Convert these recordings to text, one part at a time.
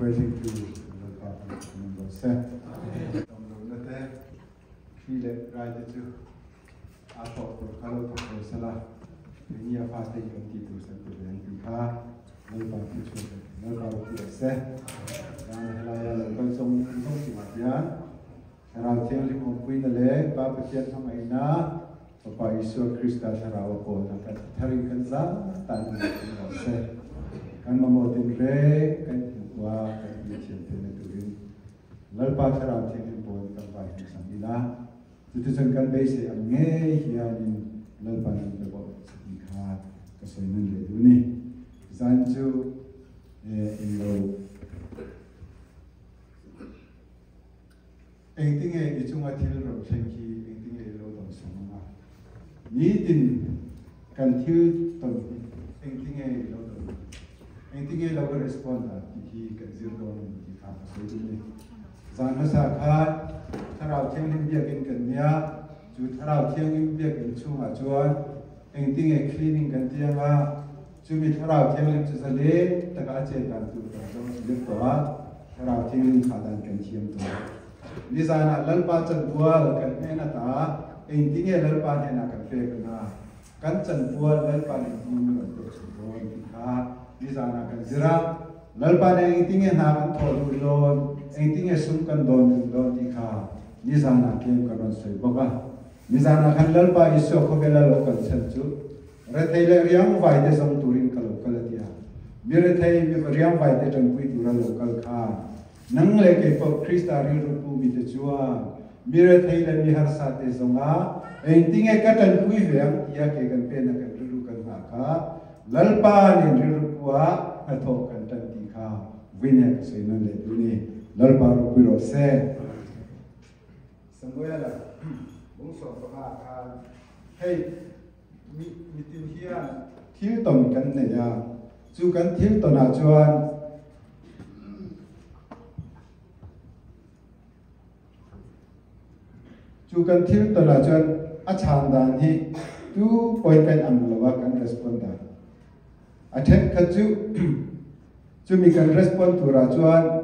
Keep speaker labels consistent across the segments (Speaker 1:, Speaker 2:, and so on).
Speaker 1: Thuhruai thlengtu Lalpa thangṭhat nan rawh seh. Damlohna te, thli leh rai te chu aa thawh tur kha lo thawk ve sela, keini a fate in kan tih tur san ti ve an ti kha Lalpa thuchhuak leh Lalpa ropui rawh seh. Zan helaia lo kal zawng zawng chungah hian Thlarau Thianghlim awmpuina leh Pa Pathian hmangaihna, Fapa Isua Krista Thlarau a pawlna kan tharin kan zah tan a ni thung rawh se. Kan mamawh tinreng kan hmuh a, kan tih thiam theihna turin Lalpa Thlarau Thianghlim pawlna kan vai hmu chang ila, chutichuan kan beisei ang ngei hianin Lalpa min pe bawk che tih kha ka sawi nawn leh duh a ni. Zan chu englo. Engtinge i chunga thil rawn thleng hi engtinge i lo dawn sawm ang a? Nitin kan thil tawn hi engtinge i lo dawn ang? Engtinge i lo respond a tih hi kan zir dawn a ni tih kha ka sawi duh a ni. Zan hmasa khan Thlarau Thianghlim biakinn kan nia, chu Thlarau Thianghlim biakinn chhungah chuan engtinge cleaning kan ti ang a, chumi Thlarau Thianghlim chu zalen taka a chet dan tur kan zawng zir tawh a, Thlarau Thianghlim kha dan kan thiam tawh. Nizanah Lalpa chanpual kan hnen ata engtinge Lalpa hnenah kan pek ang a, kan chanpual Lalpa'n engtinge min rawn pek chhuah dawn tih kha nizanah kan zir a. Lalpa'n engtinge hna kan thawh duh dawn, engtinge sum kan dawn duh dawn tih kha nizanah tlem kan rawn sawi bawk a. Nizanah khan Lalpa Isua khawvela lo kal chhan chu rethei leh riangvaite zawng turin ka lo kal a ti a. Mi rethei, mi riangvaite tanpui tura lo kal khan nang leh kei pawh Krista rilru pu mite chuan mi rethei leh mi harsate zawnga engtinge ka tanpui ve ang tia ke kan pena kan rilru kan nghah kha Lalpa nen rilru pua hnathawh kan tan tih kha vuinia ka sawi nawn leh duh ni. Lalpa ropui rawh se. Samuela bung 15 ah khan hei mi mitin hian thil tawn kan nei a, chu kan thil tawn ah chuan chu kan thil tawn ah chuan a chhan dan hi tu pawhin kan ang lo a kan respond dan. A thenkhat chu chumi kan respond turah chuan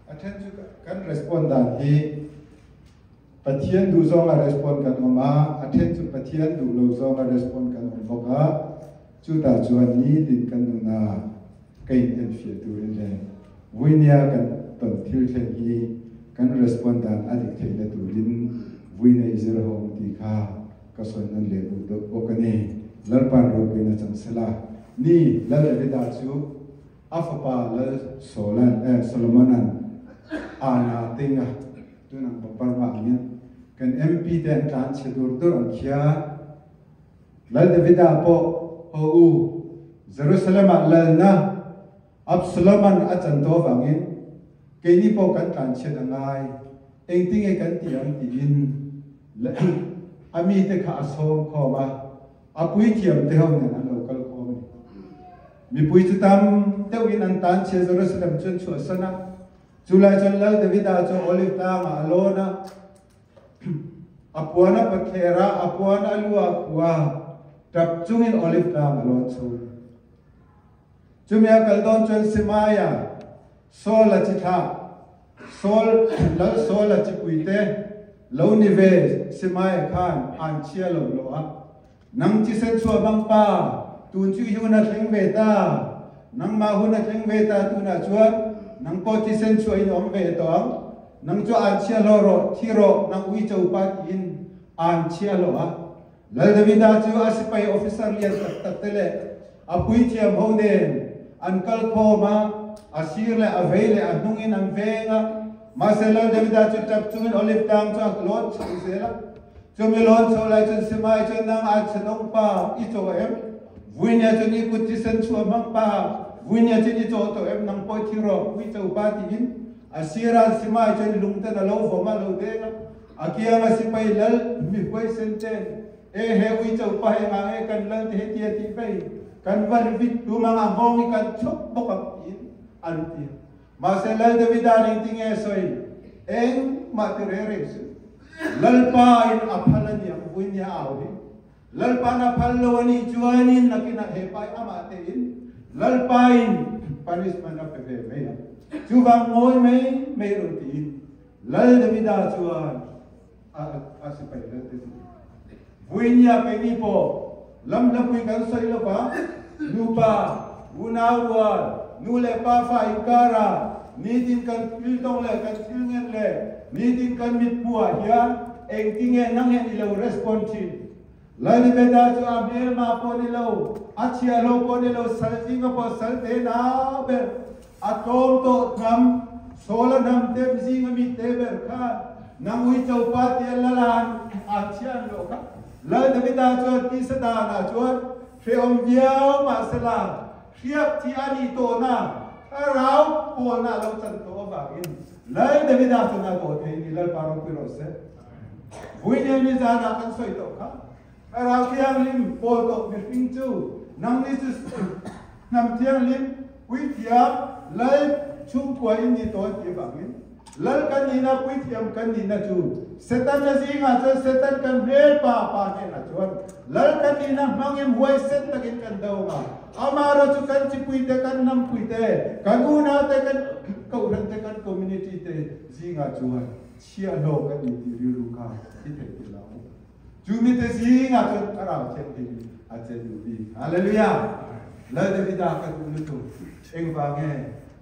Speaker 1: A then chu kan respond dan hi Pathian duh zawng a respond kan awm a, a then chu Pathian duh lo zawng a respond kan awm bawk a, chutah chuan nitin kan nun a ka in enfiah turin leh vuinia kan tawn thil thleng hi kan respond dan a dik theihna turin vuina i zir ho ang tih kha ka sawi nawn leh duh deuh bawk a ni. Lalpa'n ropuina chang sela ni Lal Davida chu a fapa Lal Sawlan eh Solomona'n Ana tinga Tun ang Burma angin kan MP te an tlan chhe dur dur ang khian Lal Davida pawh haw u Jerusalem ah lalna Absalom-a'n a chan tawh avangin keini pawh kan tlan chhiat a ngai, engtinge kan tih ang tiin a mite kha a sawm khawm a, a puithiam te ho nen an lo kal khawm a ni. Mipui chu tam deuhin an tan chhia Jerusalem chu an chhuahsan a. Chu lai chuan Lal Davida chu Olive tlangah a lawn a, a puan a pathler a, a puan a lu ah khua tap chungin Olive tlang a lawn chhung. Chumi a kal dawn chuan Semaia, Saul-a chi thlah, Saul, Lal Saul-a chipuite lo ni ve Semaia khan an chhia lo lo a, Nang thisen chhuah bang pa, tun chu i hun a thleng ve ta. Nangmah hun a thleng ve ta tunah chuan nang pawh thisen chhuah in awm ve tawh ang. Nang chu an chhia hlawh rawh, thi rawh, nang uicho pa tiin an chhia hlawh a. Lal Davida chu a sipai officer lian tak tak te leh a puithiam ho nen an kal khawm a, a sir leh a vei leh a hnungin an veng a. Mahse Lal Davida chu tap chungin olive tlang chu a lawn chho zel a. Chumi lawn chho lai chuan Simai chuan nang a thenawm pa i chaw em? Vuinia chuan i kut thisen chhuah hmang pa, Vuinia chuan i chaw tawh em? Nang pawh thi rawh, ui cho pa tiin a sirah Simai chuan lungten a lo vawm a, a lo deng a. A kianga sipai lal mi huaisen ten, E he uico pa he nga nge kan lal te hetia ti mai, kan va vit tum anga nghawng hi kan chuk bawk ang tiin an ti. Mahse Lal Davida ning ti nge sawi? Engmah ti reng reng suh. Lalpa in a phal a niang vui nia au hi. Lalpa'n a phal lo a nih chuanin nakinah he pai amah tein Lalpa in punishment a pe ve mai ang. Chuvang ngawi mai mai lo tiin Lal Davida chuan a a sipai lal te chu Vuinia keini pawh lam hlapui kan sawi lova nupa unau rual nu leh pa fa inkara nitin kan thil tawng leh kan thil ngen leh nitin kan mithmuh ah hian engtinge nang hian i lo respond thin? Lalibeda chu a hmelma pawh ni lo, a chhiahlo pawh ni lo, sal zinga pawh sal te nau ber, a tlawm tawh hnam, Sawla hnam te zinga mi te ber khan nang uicho pa tia Lala'n a chhian loh kha. Lal Davida chuan tisa danah chuan hrehawm viau mahsela hriak thi a nih tawhna thlarau pawlna a lo chan tawh avangin Lal Davida chuan a dawh thei ni Lalpa ropui rawh se. Vui nen ni zanah kan sawi tawh kha. Thlarau Thianghlim pawl tawh mihring chu nangni chu hnam thianghlim, puithiam, lal chhungkua in ni tawn ti avangin lal kan nihna, puithiam kan nihna chu Setana zingah chuan Setan kan hmel pa pa hnenah chuan lal kan nihna hmangin huaisen takin kan do ang a. Amaherawh chu kan chipuite, kan hnampuite, kan unaute, kan kohhrante, kan community te zingah chuan Chhiahhlawh kan ni ti rilru kha i theih ti lo. Cu mi te zingah cun Thlarau Thianghlim in a che duh bik. Hallelujah! Lal Davida ka duh lutuk. Engvang nge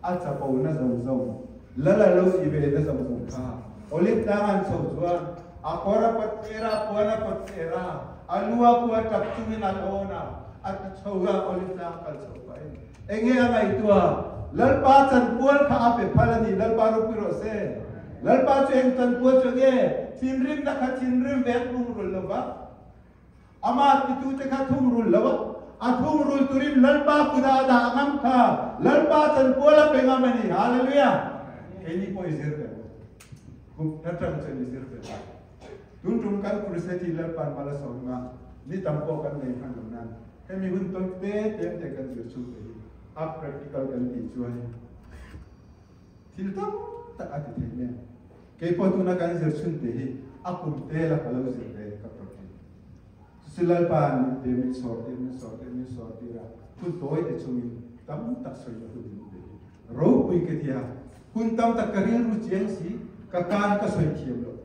Speaker 1: a capo na zongzong, lal a lo i ve na zongzong kha Olive tlang an cho chuan a kawr a pawt tler a, puan a pawt tler a, a lu a kua tap chungin a lawn a, a cho a Olive tlang kal chho pah in Enge a ngaihtuah? Lalpa chanpual kha a pe phal a ni. Lalpa ropui rawh se. Lalpa chu eng chanpual chu nge? Thinrimna kha thinrim vek thungrul lo va, amah titute kha thungrul lo a, a thungrul turin Lalpa kutah a dah ngam kha Lalpa chanpual a pe ngam a ni. Hallelujah! Keini pawh i zir ve maw? Kum atang chuan i zir ve ta. Tun tum kan crusade hi Lalpa'n mal a sawm nga, ni tam pawh kan nei hman lo nan hemi hun tawn te tlem te kan zir chhung te hi a practical kan tih chuan thil tam tak a ti thei nen. Kei pawh tuna kan zir chhun te hi a kum te la ka lo zir ve ka practice. Chu chu Lalpa'n min pe, min sawr tir, min sawr tir, min sawr tir a, hun tawi te chungin tam tak sawi na hun min pe hi ropui ka ti a, hun tam tak ka rilru chiang si, ka kan ka sawi thiam loh,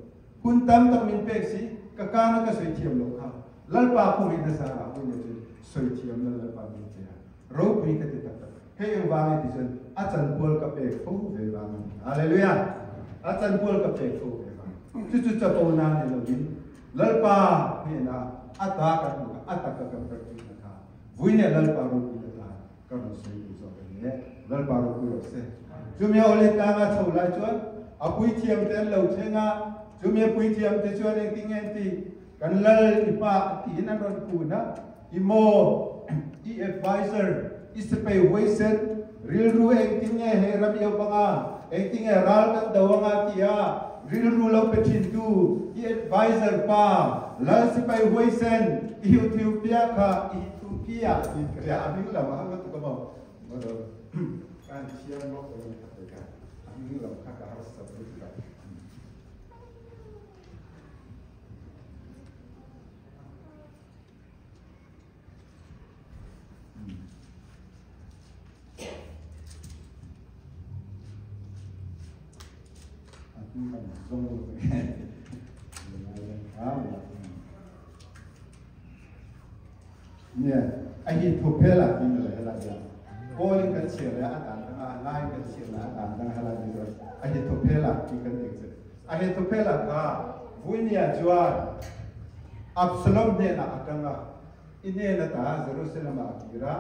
Speaker 1: hun tam tak min pek si, ka kan a ka sawi thiam loh kha Lalpa kawngin a zarah hun leh chuan sawi thiam la Lalpa min pe a, ropui ka ti tak tak. Hei engvang e ti chuan a chanpual ka pek fo ve vang a ni. Hallelujah! A chanpual ka pek fo ve vang. Chu chu chapo na ni lovin Lalpa hnenah a ta kan hmu kha a taka kan practice na kha vui leh Lalpa ropui na tan ka rawn sawi duh zawk a ni e. Lalpa ropui rawh se. Chumi a awle tlanga chho lai chuan a puithiam te an lo thleng a, chumi a puithiam te chuan engtin nge an tih? Kan lal i hma tiin an rawn kun a, i maw, i advisor, i sipai huaisen, rilru engtin nge hei ram i awp anga, engtin nge ral kan do anga tia rilru lo pe thintu i advisor pa, lal sipai huaisen, i Ethiopia kha i Ethiopia tiin ka hria, a hming lam a hang lutuk a maw? Kan thiam bawk lo a hming lam kha ka harsat lutuk a. A hi thuphel ah tin le hela ya kawl in kan chhiar le a dan dang a lai kan chhiar le a dan dang hela ni a hi thuphel ah ti kan tek che A he thuphel ah kha Vuinia chuan Absalom hnenah a tang a, i hnen ata Jerusalem ah a kir a,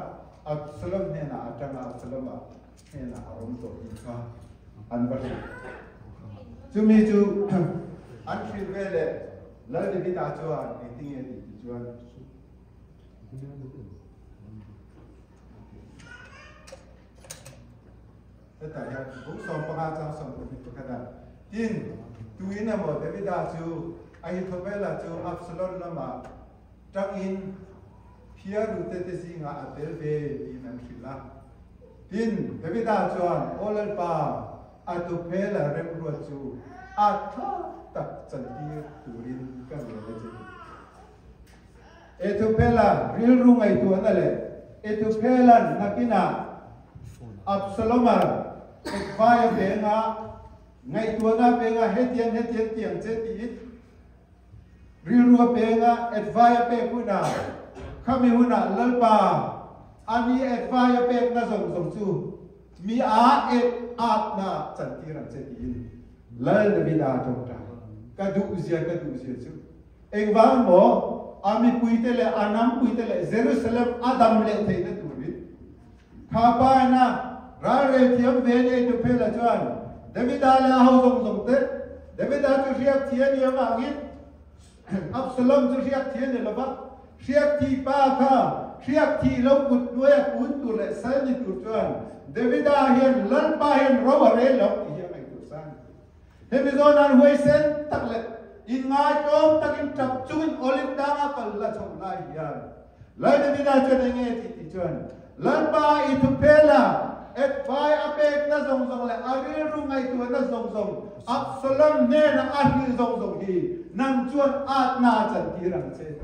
Speaker 1: Absalom hnenah a tang a, Absalom-a hnenah a awm tawh tih kha an va hrilh. Chumi chu an hrilh veleh Lal David-a chuan engtinge tih ti chuan, Hetah hian bung 15 chang 21 ah tin. Tuin emaw Davida chu Ahithophela chu Absalom lamah ṭangin phiarute te zingah a tel ve tiin an hrilh a. Tin, Davida chuan, Aw Lalpa, Ahithophela remruat chu at thlak tak chantir turin ka ngen a che. Ethuphela rilru ngaihtuahna leh Ethuphela'n nakinah Absaloma ekvaia penga ngaihtuahna penga hetiang hetiang tiang che tiin rilru a penga advai a pek hunah khami hunah Lalpa ani advai a pekna zawng zawng chu mi a et atna chantir ang che tiin Lal Davida tawngtai ka duhzia ka duhzia chu Engvang maw a mipuite leh a nampuite leh Jerusalem a dam leh theihna turin kha pa ina ralrel thiam ve nei tu Phela chuan Davida leh a ho zawng zawng te Davida chu hriak thi a nih avangin Absalom chu hriak thi a ni lova, hriak thi pa kha hriak thi lo kut hnuaia kun tur leh sal ni tur chuan Davida hian Lalpa hian ro a rel lo tih hi a ngaihtuah sang. Hemi zawn an huaisen tak leh inngaitlawm takin tap chungin Olive tlanga kal la chhoh lai hian Lal Davida chuan eng nge tih tih chuan Lalpa i thuphel a, advai a pekna zawng zawng leh a rilru ngaihtuahna zawng zawng Absalom hnena a hrilh zawng zawng hi nang chuan atna a chantir ang che.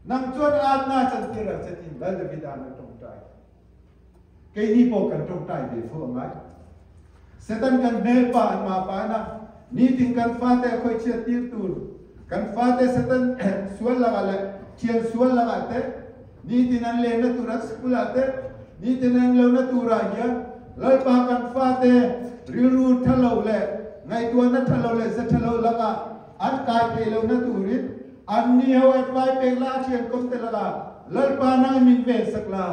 Speaker 1: Nang chuan atna a chantir ang che tiin Lal Davida an a tawngtai. Keini pawh kan tawngtai ve fo a ngai. Satan kan hmel pa an mah pa in a, nitin kan fate a khawihchhiat tir tur, kan fate Satan sual lakah leh thian sual lakah te, nitin an lenna tur an sikul ah te, nitin an lohna turah hian Lalpa kan fate rilru tha lo leh ngaihtuahna tha lo leh ze tha lo lakah an kai theih lohna turin An ni ho advai pek la a thian kawm te lakah Lalpa nang in min ven sak la,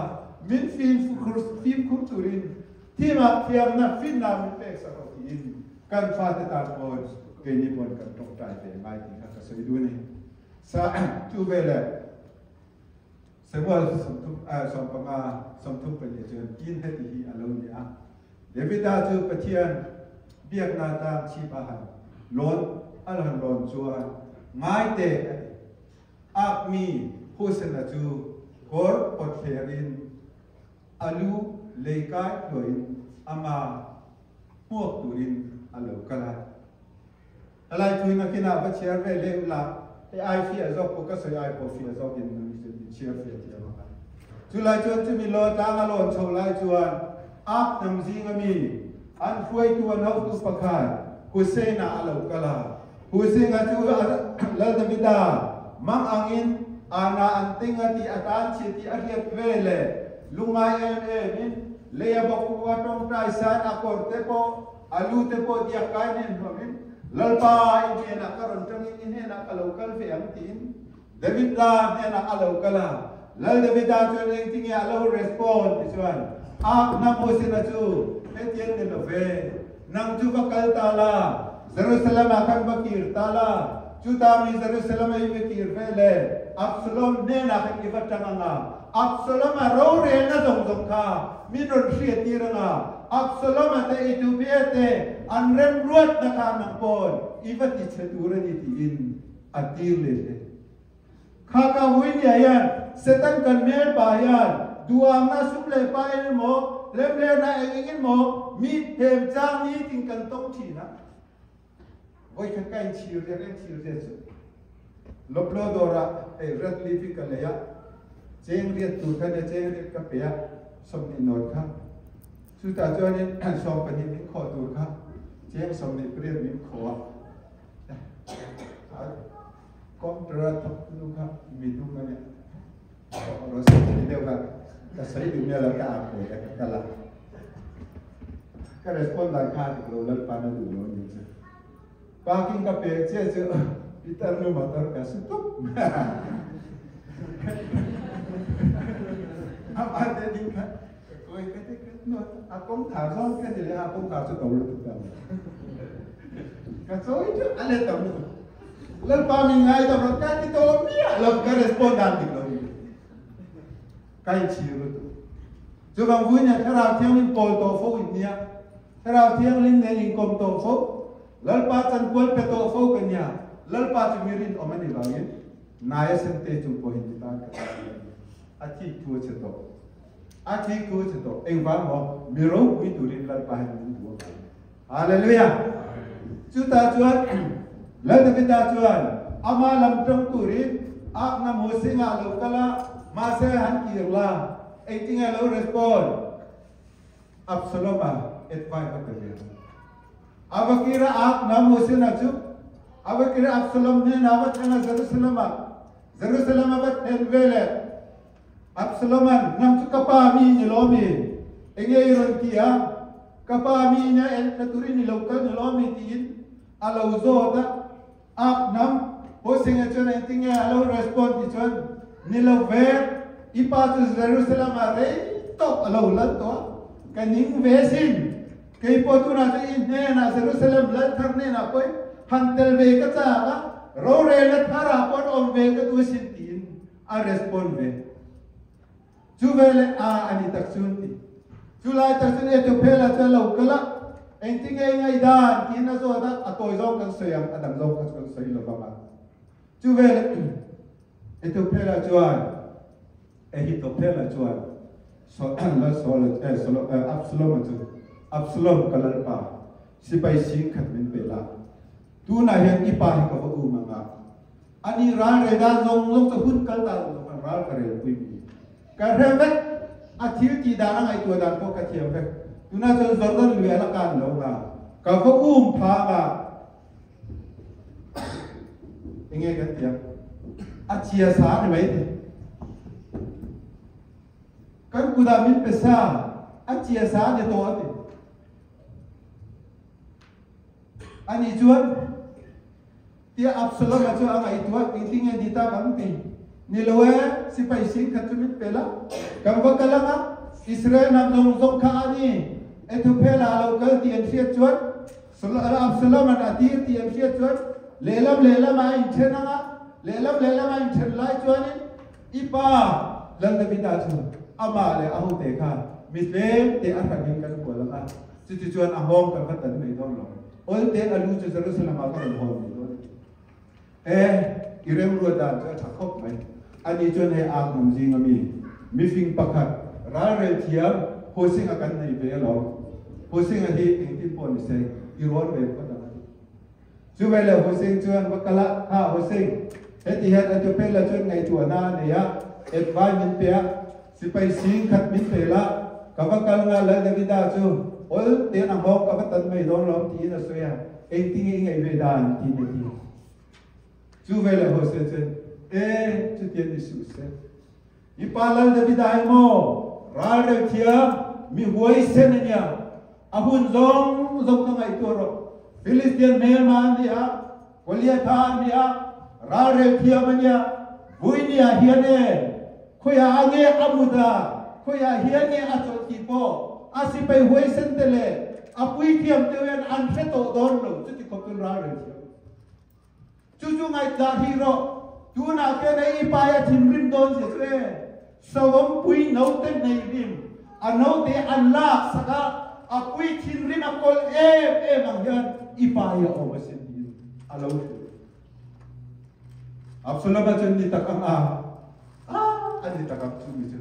Speaker 1: min fimkhur turin thimah thiamna finna min pek sak rawh tiin kan fate tan pawn keini pawn kan tawngtai ve ngai tih kha ka sawi duh a ni. Sa chu veleh Samuel 15 34 chuan tin heti hi a lo ni a, Davida chu Pathian biakna tlang chhip a han lawn a han lawn chuan ngai teh a ti. Ak mi Husena chu kawr pawt thlerin a lu lei kai hluahin ama hmuak turin a lo kal a. Helai thu in a kinah va chhiar ve leh ula, hei ai fiah zawk pawh ka sawi ai pawh fiah zawkin nang hi chuan in chhiar fiah thiam ang a. Chulai chuan chumi law tlang a lawn chho lai chuan Ak hnam zinga mi an hruaitu an hotu pakhat Hussein-a a lo kal a. Hussein-a chu Lal Davida mang angin Ana an ting a tih a tan chhia tih a hriat ve leh lungngai em em in lei a bawk a tawngtai san a kawr te pawh A lu te pawh diak kai hnen hnuamin, Lalpa, i hnenah ka rawn tangin i hnenah ka lo kal ve ang tiin Davida hnenah a lo kal a. Lal Davida chuan engtinge a lo respond ti chuan, Ak hnam Hosena chu hetiang ni lo ve, nang chu va kal ta la, Jerusalem-ah khan va kir ta la, chuta mi Jerusalem-a i va kir ve le, Absalom hnenah khan i va tang ang a, Absalom-a rorelna zawng zawng kha min rawn hriattir ang a, Absalom-a te Ethiopia te an remruatna kha nang pawn i va ti chhe tur a ni tiin a tir leh hle. Kha ka hui nia hian Satan kan hmel pa hian duhangna sum leh pa en emaw, hlemhlerna eng eng emaw mi hem chang ni tin kan tawng thin a. Vawikhat ka inchhir zia ka inchhir zia chu Loplo dawrah hei red leaf hi ka lei a, cheng riat tur kha nia cheng riat ka pe a, 20 nawt kha. Chutah chuanin 12 min khawh tur kha cheng 28 min khawh a. Counter a thawk nu kha mi dum a nia. Rose ni deuh kha ka sawi duh mial a ka ak ve a ka kal a. Ka respond dan kha dik lo Lalpa na duh lo ni chu. Parking ka pe che chu Peter nu motor ka su tup. Apa te ding kha ka koi ka te ka no a kong thar zong ka ni le a kong thar chu to lu tu ta. Ka chawi chu a le tam lu. Lalpa min ngai dam rawh ka ti tawh miah lo ka respond dan dik lo ni. Ka inchhir lutuk. Chuvang vui nia Thlarau Thianghlim pawl tawh fo in nia. Thlarau Thianghlim nen inkawm tawh fo, Lalpa chanpual pe tawh fo ka nia, Lalpa chu mi rinawm a nih vangin Naia Sente chung pawhin ti tan ka tan a ni. A thik thu a chhe tawh. A thik thu a chhe tawh. Engvang maw? Mi ropui turin Lalpa hian min duh avangin. Hallelujah! Chutah chuan Lal Davida chuan ama lam tawng turin Akna Hosingah lo kal a, mahse han kir la, engtinge a lo respond? Absalom-a advice a pe ve a. A va kir a, Akna Hosina chu a va kir a, Absalom hnenah a va thleng a, Jerusalem-ah. Jerusalem a va thlen veleh Absalom-a'n, Nang chu ka pa mi ni lo mi? Enge i rawn ti a? Ka pa mi ina en thla turin i lo kal ni lo mi? tiin a lo zawt a. Ak hnam Hosea chuan engtinge a lo respond tih chuan, Ni lo ve, i pa chu Jerusalem-ah rei tawk a lo lal tawh a, ka ning ve sin. Kei pawh tunah chuan i hnenah Jerusalem lal thar hnenah pawhin han tel ve ka chak a, rorelna tharah pawh an awm ve ka duh sin tiin a respond ve. Chu veleh a a ni tak chu an ti. Chu lai tak chuan Ethiopia chu a lo kal a, engtin nge i ngaihdan tiin a zawt a, a tawi zawng kan sawi ang, a dang zawng kha chu kan sawi lo vang a. Chu veleh Ethiopia chuan Ahithophela chuan Absalom-a chu, Absalom, ka lalpa, sipai singkhat min pe la, tunah hian i pa hi ka va um ang a, Ani ral rel dan zawng zawng chu hun kal ta zawng khan ral ka rel pui mi. Ka hre vek, a thil tih dan a ngaihtuah dan pawh ka thiam vek. Tunah chuan Jordan lui a la kan lo nga, ka va um pha nga. Enge kan ti ang? A chia sa a ni mai thei. Kan kutah min pe sa, a chia sa a ni tawh a ti. Ani chuan Tia Absalom-a chu a ngaihtuah, Engtin nge ni tak ang ti? Ni lo e, sipai sing khat chu min pe la, kan va kal ang a, Israel hnam zawng zawng kha a ni, Ethuphela a lo kal tih an hriat chuan, Absalom-a'n a tir tih an hriat chuan, lehlam lehlamah a inthen ang a, lehlam lehlamah a inthen lai chuanin i pa Lal Davida chu amah leh a hote kha mi tlem te a hranin kan kual ang a, chutichuan a nghawng kan va tan mai dawn lo. Awlte a lu chu Jerusalem ah ka rawn hawn mai dawn a ti. E, i remruat dan chu a tha khawp mai. Ani chuan hei ak hnam zing ami, mifing pakhat, ralrel thiam, Hosea kan nei ve alawm. Hosea hi engtin pawh ni se, i rawn ve phawt ang a ti. Chu veleh Hosea chuan va kal a, Ha Hosea, heti hian Ahithophel-a chuan ngaihtuahna a nei a, advice min pe a, Sipai sing khat min pe la, ka va kal nga Lal Davida chu awl te'n a nghawng ka va tan mai dawn lo tiin a sawi a, engtinge i ngaih ve dan tiin a ti. Chu veleh Hosea chuan, E, chutiang ni suh se. I pa Lal Davida hi maw ralrel thiam, mi huaisen a nia, a hun zawng zawng ka ngaihtuah rawh. Philistian hmelma a ni a, Goliatha a ni a, ralrel thiam a nia, Vuinia hian e, khawiah a nge a mut a, khawiah hian nge a chawlh tih pawh a sipai huaisen te leh a puithiam te hian an hre tawh dawn lo, chuti khawp chuan ralrel thiam a ni. Chu chu ngaihtuah hrih rawh, tunah khian hei i pai a thinrim dawn zia chu e, Sawmpui naute nei rim, a naute an lak sak a, a pui thinrim a kawlh em em ang hian i pa hi a awm asin tiin a lo hrilh. Absalom-a chuan ni tak ang a, a a ni tak ang chu mi chu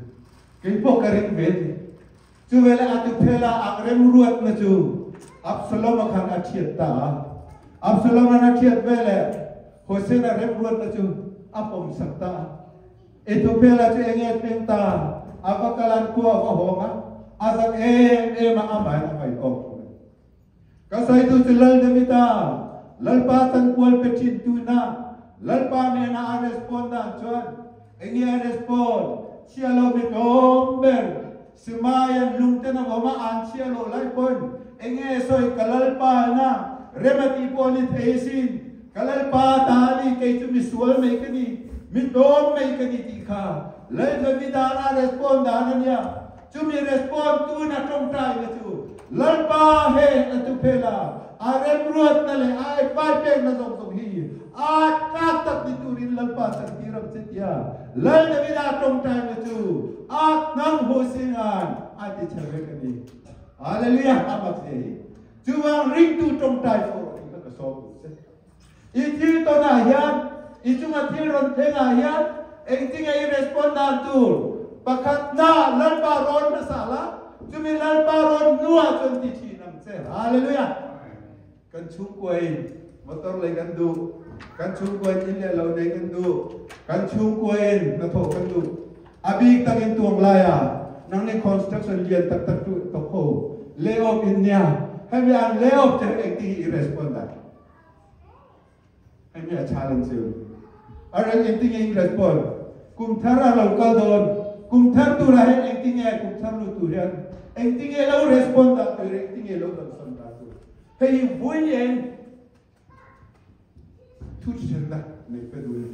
Speaker 1: kei pawh ka ring ve ti. Chuveleh a tuphela ang remruatna chu Absalom-a khan a thiat ta a. Absalom-a'n a thiat veleh Hosea-na remruatna chu a pawmsak ta a. Ethiopia chu eng nge thleng ta? A va kal an khua a va hawng a, a zak em em a, amahin a ngaih awk thung a ni. Ka sawitu chu Lal Davida, Lalpa chankual pe thin tu na, Lalpa hnena a respond dan chuan eng nge a respond? Chhia lo mi tlawm ber, Simaian lungten a vawm a, an chhia loh lai pawn eng nge sawi? Ka Lalpa na, rem a tih pawh ni thei sin, Ka Lalpa ta a ni, kei chu misual mai ka ni, mi tlawm mai ka ni tih kha Lal David-a'n a respond dan a nia. Chumi respond tun a tawngtaina chu Lalpa he a tu phel a, a remruatna leh a advice pekna zawng zawng hi a tlak tak ni turin Lalpa changtir ang che tia Lal David-a tawngtaina chu a hnam hu singa'n a ti chhe vek a ni. Hallelujah! A mak zia hi. Chuvang ringtu tawngtai fo rawh tih kha ka sawm duh che. I thil tawnah hian, i chunga thil rawn thlengah hian engtinge i respond dan tur? Pakhatna, Lalpa rawn hmasa la, chumi Lalpa rawn hnuah chuan ti thin ang che. Hallelujah! Kan chhungkuain motor lei kan duh, kan chhungkuain in leh lo nei kan duh, kan chhungkuain hnathawh kan duh. A bik takin tuang laia nangni construction lian tak tak tu tawk ho lay off in nia, hemi an lay off che engtin hi i respond dan? Hemi a challenge chu. A reng engtin nge i respond? Kum thar a lo kal dawn, kum thar turah hian engtin nge kum thar lut tur hian engtin nge lo respond dan tur, engtin nge lo dawnsawn dan tur? Hei hi vui eng Thu thenna nei ka duh ni.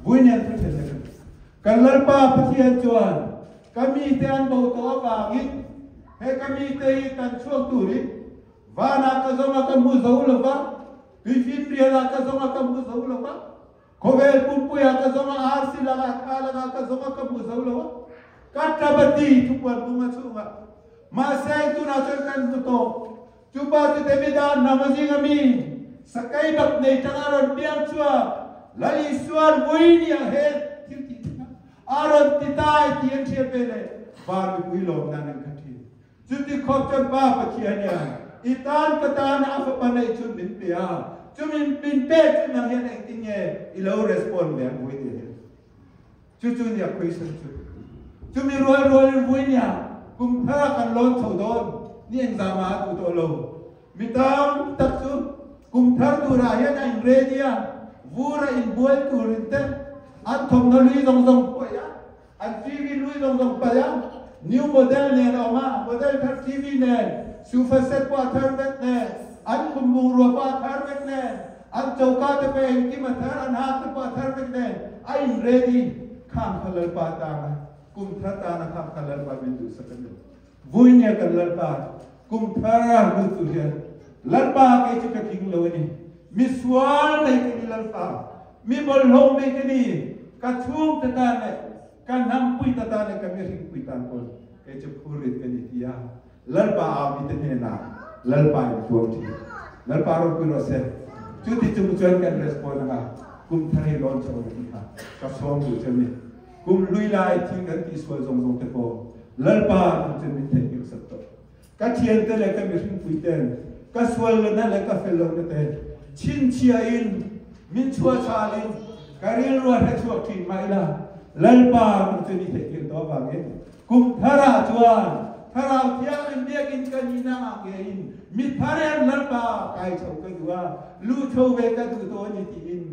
Speaker 1: Vawiin thu thenna ka duh. Kan Lalpa Pathian chuan ka mite an bo tawh avangin he ka mite hi tan chhuak turin vanah ka zawng a ka hmu zo lo va, tuifinrialah ka zawng a ka hmu zo lo va, khawvel pumpuiah ka zawng a, arsi lakah thla lakah ka zawng a ka hmu zo lo a, ka tabati thupuan bunga chhungah mahse tunah chuan kan hmu tawh. Chupa chu Davida hnam a zing a mi, sakei bak nei tang a rawn piang chhuak, Lal Isuan vui nia he thil tih thin a, a rawn ti tai tih an hriat ve leh van mipui lawm nan an khat thin. Chuti khawp chuan Pa Pathian hian i tan ka tan a fapa neih chhun min pe a, chumi min pek chu nang hian engtin nge i lo respond ve ang vui nia hian. Chu chu nia question chu. Chumi rual rualin vui nia kum thar ah kan lawn chho dawn ni engzah mah a duh tawh lo. Mi tam tak chu kum thar turah hian a in ready a, vur a inbual turin te an thawmhnaw lui zawng zawng paih a, an TV lui zawng zawng paih a, new model nen a awm a, model thar TV nen, sofa set pawh a thar vek nen, an khum bungrua pawh a thar vek nen, An choka te pawh engkim a thar, an hak te pawh a thar vek nen a in ready. Khang kha Lalpa tana, kum thar tana khang kha Lalpa min duhsak a ni. Vui nia kan Lalpa, kum thar a lut tur hian Lalpa kei chu ka tling lo a ni. Mi sual mai ka ni Lalpa, mi bawlhhlawh mai ka ni, ka chhungte tan leh ka hnampui ta tan leh ka mihringpui tan pawn kei chu phurrit ka ni ti a. Lalpa au mite hnenah Lalpa in puang ṭhin. Lalpa ropui rawh se. Chuti chung chuan kan respond anga kum thar hi lawn chho ang tih kha ka sawm duh che ni. Kum hlui lai thil kan tihsual zawng zawng te pawh Lalpa nung chuan min theihnghilh sak tawh. Ka thiante leh ka mihringpui ten ka sual lohna leh ka fel lohna te chhinchhiah in min chhuahchhal in ka rilru a hrechhuak ṭhin mah ila Lalpa nung chuan i theihnghilh tawh avangin Kum tharah chuan Thlarau Thianghlim biakinn ka nihna ah ngeiin mi thar hian Lalpa kai chho ka duh a, luh chho ve ka duh tawh a ni tiin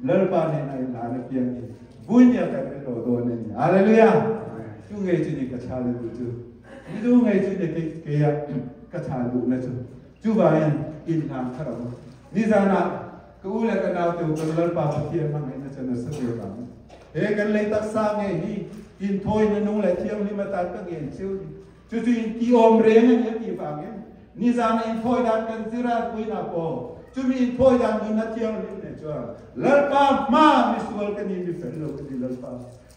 Speaker 1: Lalpa hnenah in hlan a piang i vui nia kan ri tawh dawn a ni. Hallelujah! Chu ngei chu ni ka chhal a duh chu. Mizo ngei chu ni kei keia ka chhal duhna chu. Chuvangin inhlan thar ang u. Nizanah ka u leh ka naute u kan Lalpa Pathian hmangaihna chu nasa ve vang. He kan lei taksa nge hi inthawina nung leh thianghlim atan ka ngen cheu ni. Chu chu inti awm reng a ni a tih vangin nizana inthawi dan kan zir a puina pawh chumi inthawi dan nunna thianghlim nen chuan Lalpa hma misual ka ni mifel lo ka ni Lalpa.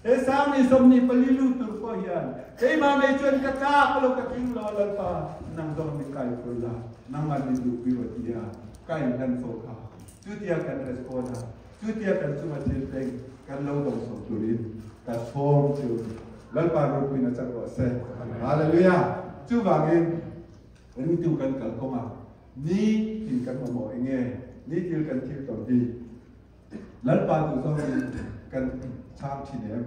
Speaker 1: He Sangni 24 lut tur pawh hian keimah mei chuan ka tlak lo ka tling lo Lalpa nang zawng min kai phur la nangmah min duhpui rawh tia ka inhlan fo kha chutia kan respond a chutia kan chunga thil thleng kan lo dawngsawm turin ka sawm cheu ni Lalpa ropuina chak rawh se Hallelujah chuvangin ringtu kan kal kawngah ni tin kan mamawh enge ni thil kan thil tawn hi Lalpa duh zawngin kan chhang ṭhin em?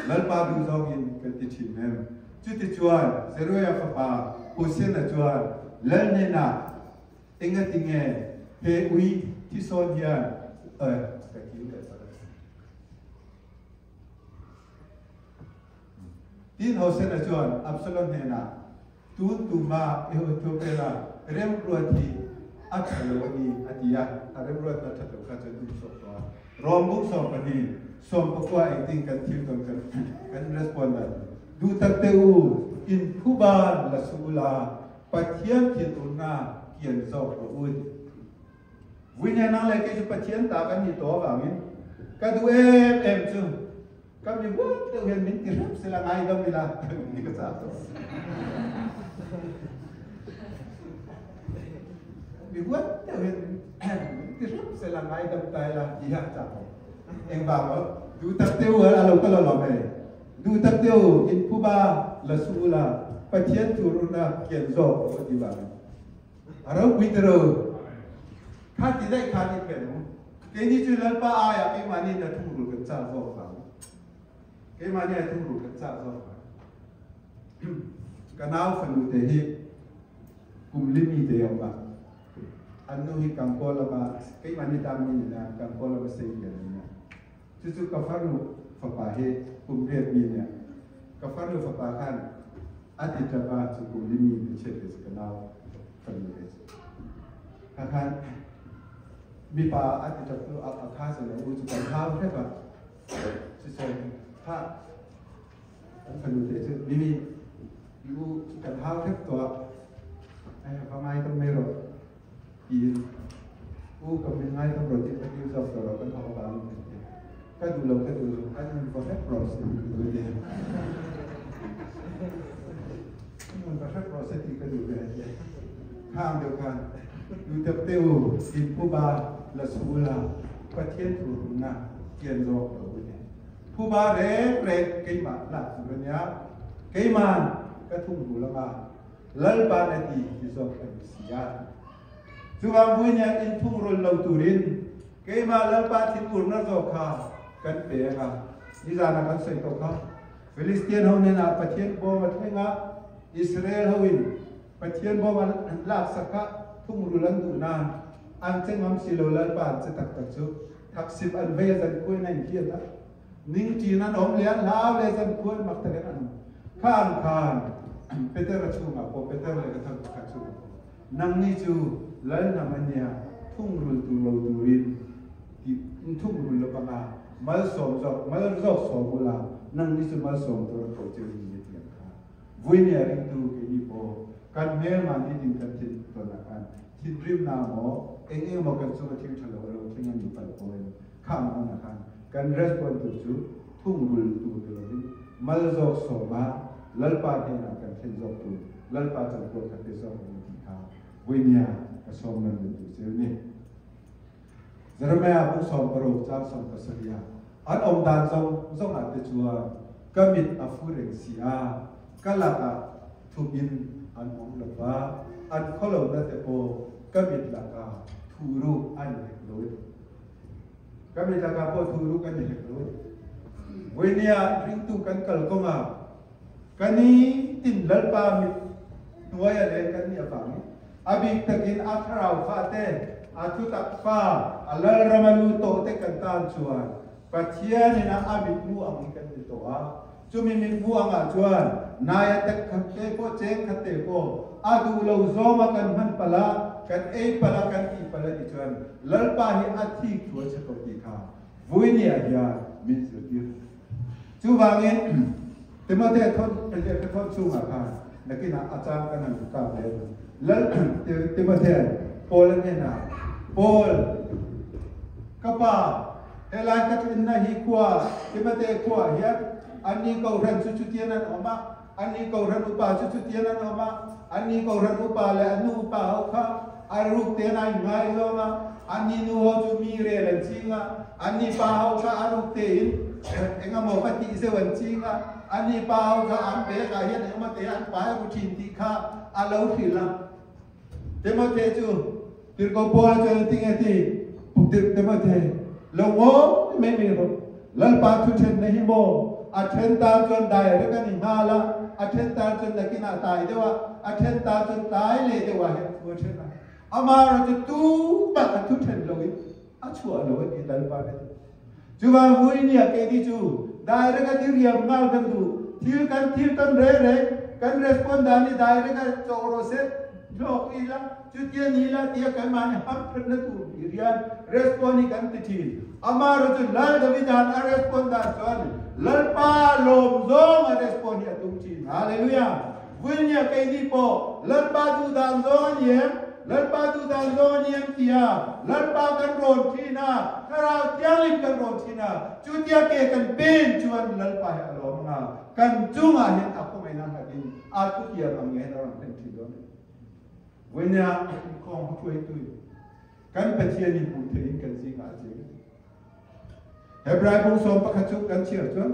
Speaker 1: Lalpa duh zawngin kan ti ṭhin em? Chutichuan Zeruiah fapa Husena chuan lal hnenah, Engatinge he ui thisawn hian ka kil leh sak a? Tin Hosena chuan Absalom hnenah, Tun tuma i Ethiopia remruat hi a ṭha lo a ni, a ti a. A remruatna ṭhat lo kha chuan um sawk tawh a. Rom buk 12, 19 engtin kan thil tawn kan kan respond dan. Duh tak te u, in phuban la suh ula, Pathian thinurna kian zawk rawh u, ti. Vui nang le kei chu Pathian ta kan nih tawh avangin ka duh em em chu ka mi huat deuh hian min ti hrep sela ngaidam ila ni ka chak tawh. Mi huat deuhin min ti hrep sela ngaidam ta ila ti hi a chak awm. Engvang maw? Duh tak te u a lo kal alawm hei. Duh tak te u in phuba la suh ula Pathian tur una kian zawk u a ti vangin. A ropui ta ro. Kha ti daih khan i phen u. Keini chu Lalpa aiah keimahni in a thungrul kan chak zawk vang. Keimahni a thungrul kan chak zawk vang. Ka nau fanu te hi kum li mi te a awm a. An nu hi Kangkaw lama keimahni tan mi ni na Kangkaw lama sei lian a nia. Chu chu ka farnu fapa hi kum riat mi a nia. Ka farnu fapa khan a ti tap a chu kum li mi hmeichhia te chu ka nau fanu te chu. Kha khan mipa a ti tap tu a kha chu lo u chu kan hau hrep a. Cucaah kha Kan fanu te cu Mimi i u cu kan hau hrep tuah ai va ngai tam mai rawh tiin u ka min ngai tam rawh ti ka dil zawk rawh kan hau bang kan ti ka duh lo ka duh lo an nun va hrep rawh se ti ka duh ti nun va hrep rawh se ti ka duh ve ti khang deuh khan nu tep te u in phuba la su la Pathian thu rumna kian zawk lo ti. Phuba reng reng keimah lak tur a nia, keiman ka thungrul anga Lalpa na ti ti zawk a ni si a. Chuvang vuinia in thungrul lo turin keimah Lalpa thinurna zawk kha kan pe anga nizana kan sawi tawh kha. Philistian ho hnenah Pathian bawm a thleng a, Israel ho in Pathian bawm an laksak kha thungrul an duh nain an che ngam si lo Lalpa an che taktak cu. Thaksip an vei a zan khuai na in hriat a ningṭin an awm le an hlau le zan khuai mak takin an um. Kha an khan Peter a chungah pawh Peter le ka thang pakhat chungah pawh nangni cu lal hnam an nia thungrul tur lo turin ti thungrul lo banga malsawm zawk mal zawk sawm ula nangni cu malsawm tur a ko cheu ni ti ang kha vui ni a ringtu keini pawh kan hmelma ni din kan thin ton ah khan Thinrimnak maw, eng eng maw kan cung a thil ṭhalo a lo thleng a nih palh pawhin khang hmun ah khan kan respond tur cu thungrul tur ti loin mal zawk sawm ah Lalpa hnenah kan thlen zawk tur Lalpa cankuat kha pe zawk ang ti kha vuinia ka sawm nawn len tu ceu ni. Jeremiah bung 16 caang 17 ah an um dan zong zong ah te chuan ka mit a fu reng si a ka lakah thup in an um lo va, an khualo na te paw ka mit lakah thuruk an i hek lo. Ka mit lakah paw thuruk an i hek lo. Voini ah ringtu kan kal kongah kan i tin Lalpa mit hnuai a le kan nih avang i a bik takin a thlarau fa te a thutak fa a lalram a lu tawh te kan tan chuan Pathian in a mit mu ang hi kan ni tawh a. Chumi mit mu angah chuan nai a tek khat te pawh cheng khat te pawh a duh lo zawng a kan hman palh a, kan ei palh a, kan tih palh a nih chuan Lalpa hi a thik thu a che ko ti kha vui ni ah hian min zirtir. Chuvangin Timothea thawn lehkha thawn chungah khan nakinah a chang kan han kap leh ang. Lal Timothea Paul a hnenah, Paul, ka pa, Helai ka tlinna hi khua, Timate khua hian anni kohhran chu chutian an awm a, anni kohhran upa chu chutian an awm a, anni kohhran upa leh an nu upa ho kha a ruk ten a inngaizawng a, anni nu ho chu mi rel an ching a, anni pa ho kha a ruk tein engemaw va tih zeuh an ching a, anni pa ho kha an bag ah hian engemaw te an pai ru thin tih kha a lo hrilh a. Timote chu Tirhkoh Paula chuan a ti nge ti? Timote, lo ngawi mai mai rawh. Lalpa thu thenna hi maw? A then tan chuan dai rek a ni nghal a, a then tan chuan nakinah tai deuh a, a then tan chuan tlai leh deuh ah hian thu a then a. Amaherawhchu chu tumah a thu then loin a chhuah lo a ni Lalpa a ti. Chuvang vui nia keini chu direct a diriam nghal kan duh. Thil kan thil tam reng reng kan respond dan hi direct a chawh rawh se, hlawk ila, chutia ni ila tia kanmahni hamthatna tur hi rian respond hi kan ti thin. Amaherawhchu chu Lal Davida'n a respond dan chuan Lalpa lawm zawng a respond hi a tum thin. Hallelujah! Vui nia keini pawh Lalpa duh dan zawng a ni em? Lalpa duh dan zawng a ni em tia Lalpa kan rawn thin a, Thlarau Thianghlim kan rawn thin a, chutia ke kan pen chuan Lalpa hi a lawm ang a, kan chungah hian a khawngaihna nghatin a thutiam ang nge hian a rawn thlen thin dawn a ni. Vawinia inkhawm hruaitu in kan Pathian hi hmuh theihin kan zingah a cheng a ti. Hebrai bung 11 chung kan chhiar chuan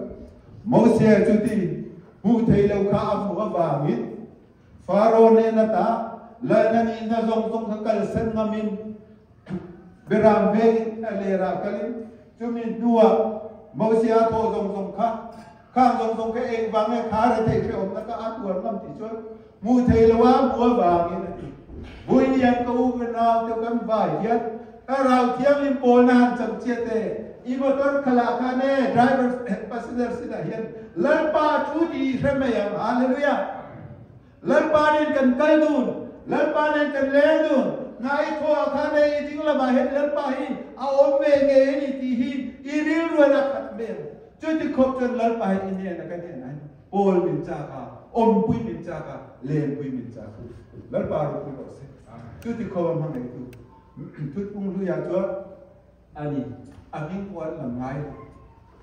Speaker 1: Mose cu ti hmuh thei lo kha a hmuh avangin Faro hnen ata lalna nihna zawng zawng kha kalsan ngamin Beram vengin a lerah kalin chumi hnuah Mose a thawh zawng zawng kha khang zawng zawng kha engvang nge kha retheih hrehawmna kha a tuar ngam tih chuan hmuh thei lo a hmuh avangin a ti. Vuilian ka u ka nau te kan vai hian Thlarau Thianghlim pawlna han cham chiat e, i motor khalah khan e driver passenger seat ah hian Lalpa thu tih i hre mai ang. Hallelujah! Lalpa nen kan kal dun, Lalpa nen kan leng dun, hna i thawh ah khan e i ding lamah hian Lalpa hi a awm ve ngei a ni tih hi i rilruan a khat mai ang. Chuti khawp chuan Lalpa hi i hnenah ka hnenah hian Pawl min chak a, awmpui min chak a, lenpui min chak a. Lalpa ropui rawh se. Chuti khawp a hmangaihtu thutpung hluiah chuan a ni, a hming pawh an lam ngai lo.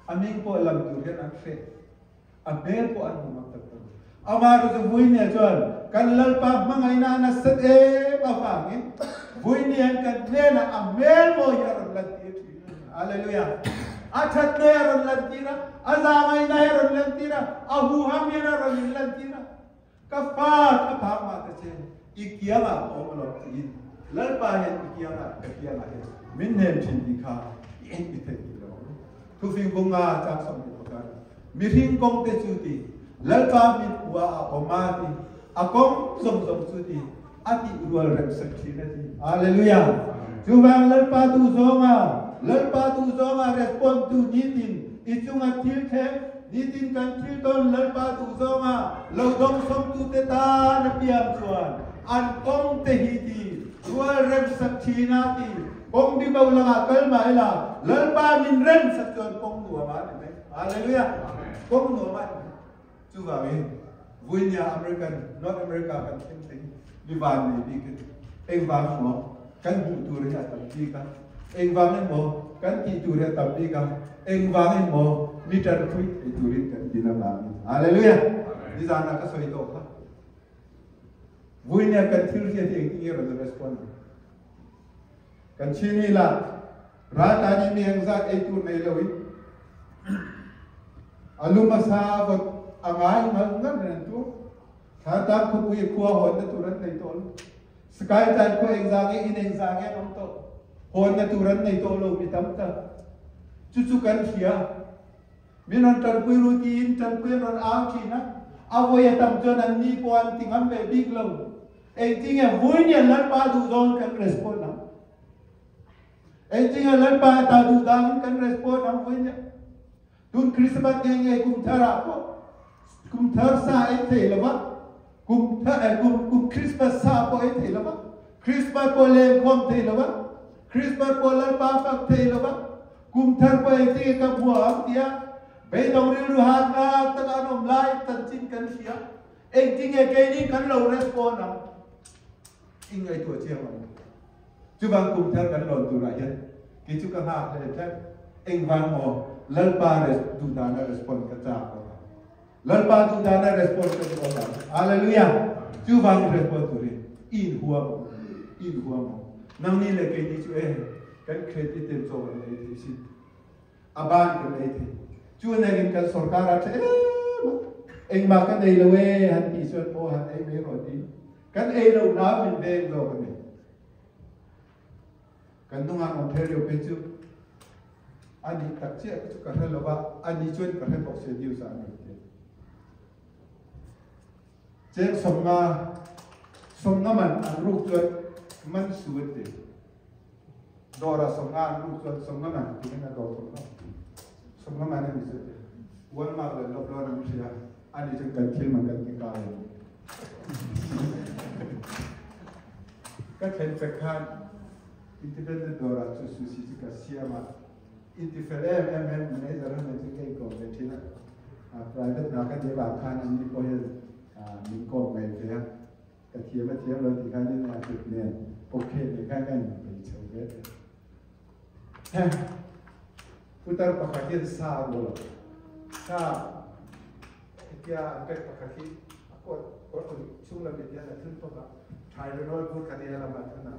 Speaker 1: A hming pawh lam tur hian an hreh. A hmel pawh an hmu ngam tak tak lo. Amah chu Vuinia chuan kan Lalpa hmangaihna a nasat em avangin Vuinian kan hnenah a hmel mawi hi a rawn lantir thin a ni. Hallelujah! A thatna hi a rawn lantir a, a zahngaihna hi a rawn lantir a, a huham hian a rawn inlantir a. Ka fa tha phak mah ta che, i kiangah ka awm alawm tiin Lalpa hian i kiangah, ka kiangah hian min hnem thin tih kha i en i theih tih lo ang. Thufing bunga chang 21, Mihring kawng te chu ti, Lalpa mit hmuh ah a awm a ti, a kawng zawng zawng chu ti, a tih rual rem sak thin a ti. Hallelujah! Chuvang Lalpa duh zawnga, Lalpa duh zawnga respond tu nitin i chunga thil thleng, nitin kan thil tawn Lalpa duh zawnga lo dawngsawng tu te tan a piang chuan an kawng te hi ti rual rem sak thin a ti. Kawng bi bo langah kal mah ila, Lalpa min rem sak chuan kawng nuam a ni mai. Hallelujah! Kawng nuam a ni mai. Chuvangin, vuinia American, North America kan thleng thei mi van nei bik in engvang emaw kan hmuh tur hi a tam bik a, engvang emaw kan tih tur hi a tam bik a, engvang emaw mi tanpui thei turin kan din avangin. Hallelujah! Nizanah ka sawi tawh kha. Vuinia kan thil hriat hi engtin nge rawn respond ang? Kan Chinmi lah raltlan in mi engzat ei tur nei lo in a lum a sa a vawt a ngai ngal ngal in an tuar. Thlatlang khawpui i khua hawnna tur an nei tawh lo. Skytlan khua engzah nge inn engzah nge an awm tawh. Hawnna tur an nei tawh lo mi tam tak. Cucu kan hria. Min rawn ṭanpui ru tiin ṭanpui an rawn au ṭhin a, a vawi a tam chuan an ni pawh an ti ngam ve bik lo. Engtinge Vuinian Lalpa duh zawngin kan respond ang? Engtinge Lalpa ta duh dangin kan respond ang Vuinian? Tun Christmas nge nge kum tharah pawh kum thar sa ei thei lova, kum thar eh kum kum Christmas sa pawh ei thei lova, Christmas pawh lengkhawm thei lova, Christmas pawh Lalpa fak thei lova, Kum thar pawh engtin nge ka hmu ang tia beidawng rilru hat tak taka an awm lai chanchin kan hria. Engtin nge keini kan lo respond ang? I ngaihtuah chiang ang u. Chuvang kum thar kan lawn turah hian kei chu ka nghak hle tlat. Engvang maw Lalpa duhdana respond ka chak bawk ang. Lalpa duhdana respond ka duh avang. Hallelujah! Chuvangin respond turin i inhuam ang u. I inhuam ang. Nangni leh keini chu e kan credit ten chaw kan ei thei sin. A ban kan ei thei. Chu nangin kan sorkar a tha em a. Engmah kan ei lo e han tih chuan aw han ei mai rawh ti. Kan ei lo nau min veng zawk a ni. Kan nungang Ontario phei chu a nih tak chiah chu ka hre lova, a nih chuan ka hre bawk sia news ah an rawn ti. Cheng 50, 50 man an ruk chuan man su an ti. Dawrah 50 an ruk chuan 50 man tiin a dawr thawm lo. 50 man a ni chu ti. Walmart le Loblaw an hria, a nih chuan kan thil man kan ti kai a ni. Ka thlen fek khan Independent dawrah chu sushi chu ka siam a, intifel em em hian manager ho nen chuan ka inkawm ve thin a, private hna ka nih avang khan anni pawh hian min kawm ngaih ve a, ka thiam a thiam lo tih khan in a kut nen okay nen khan ka inbei chho ve a. Putar pakhat hian sa a rual a, sa hetia an pek pakhat hi a kawt kawr chhung lam in hian a thun phawk a. Tylenol phur khat ei a lamah thun a,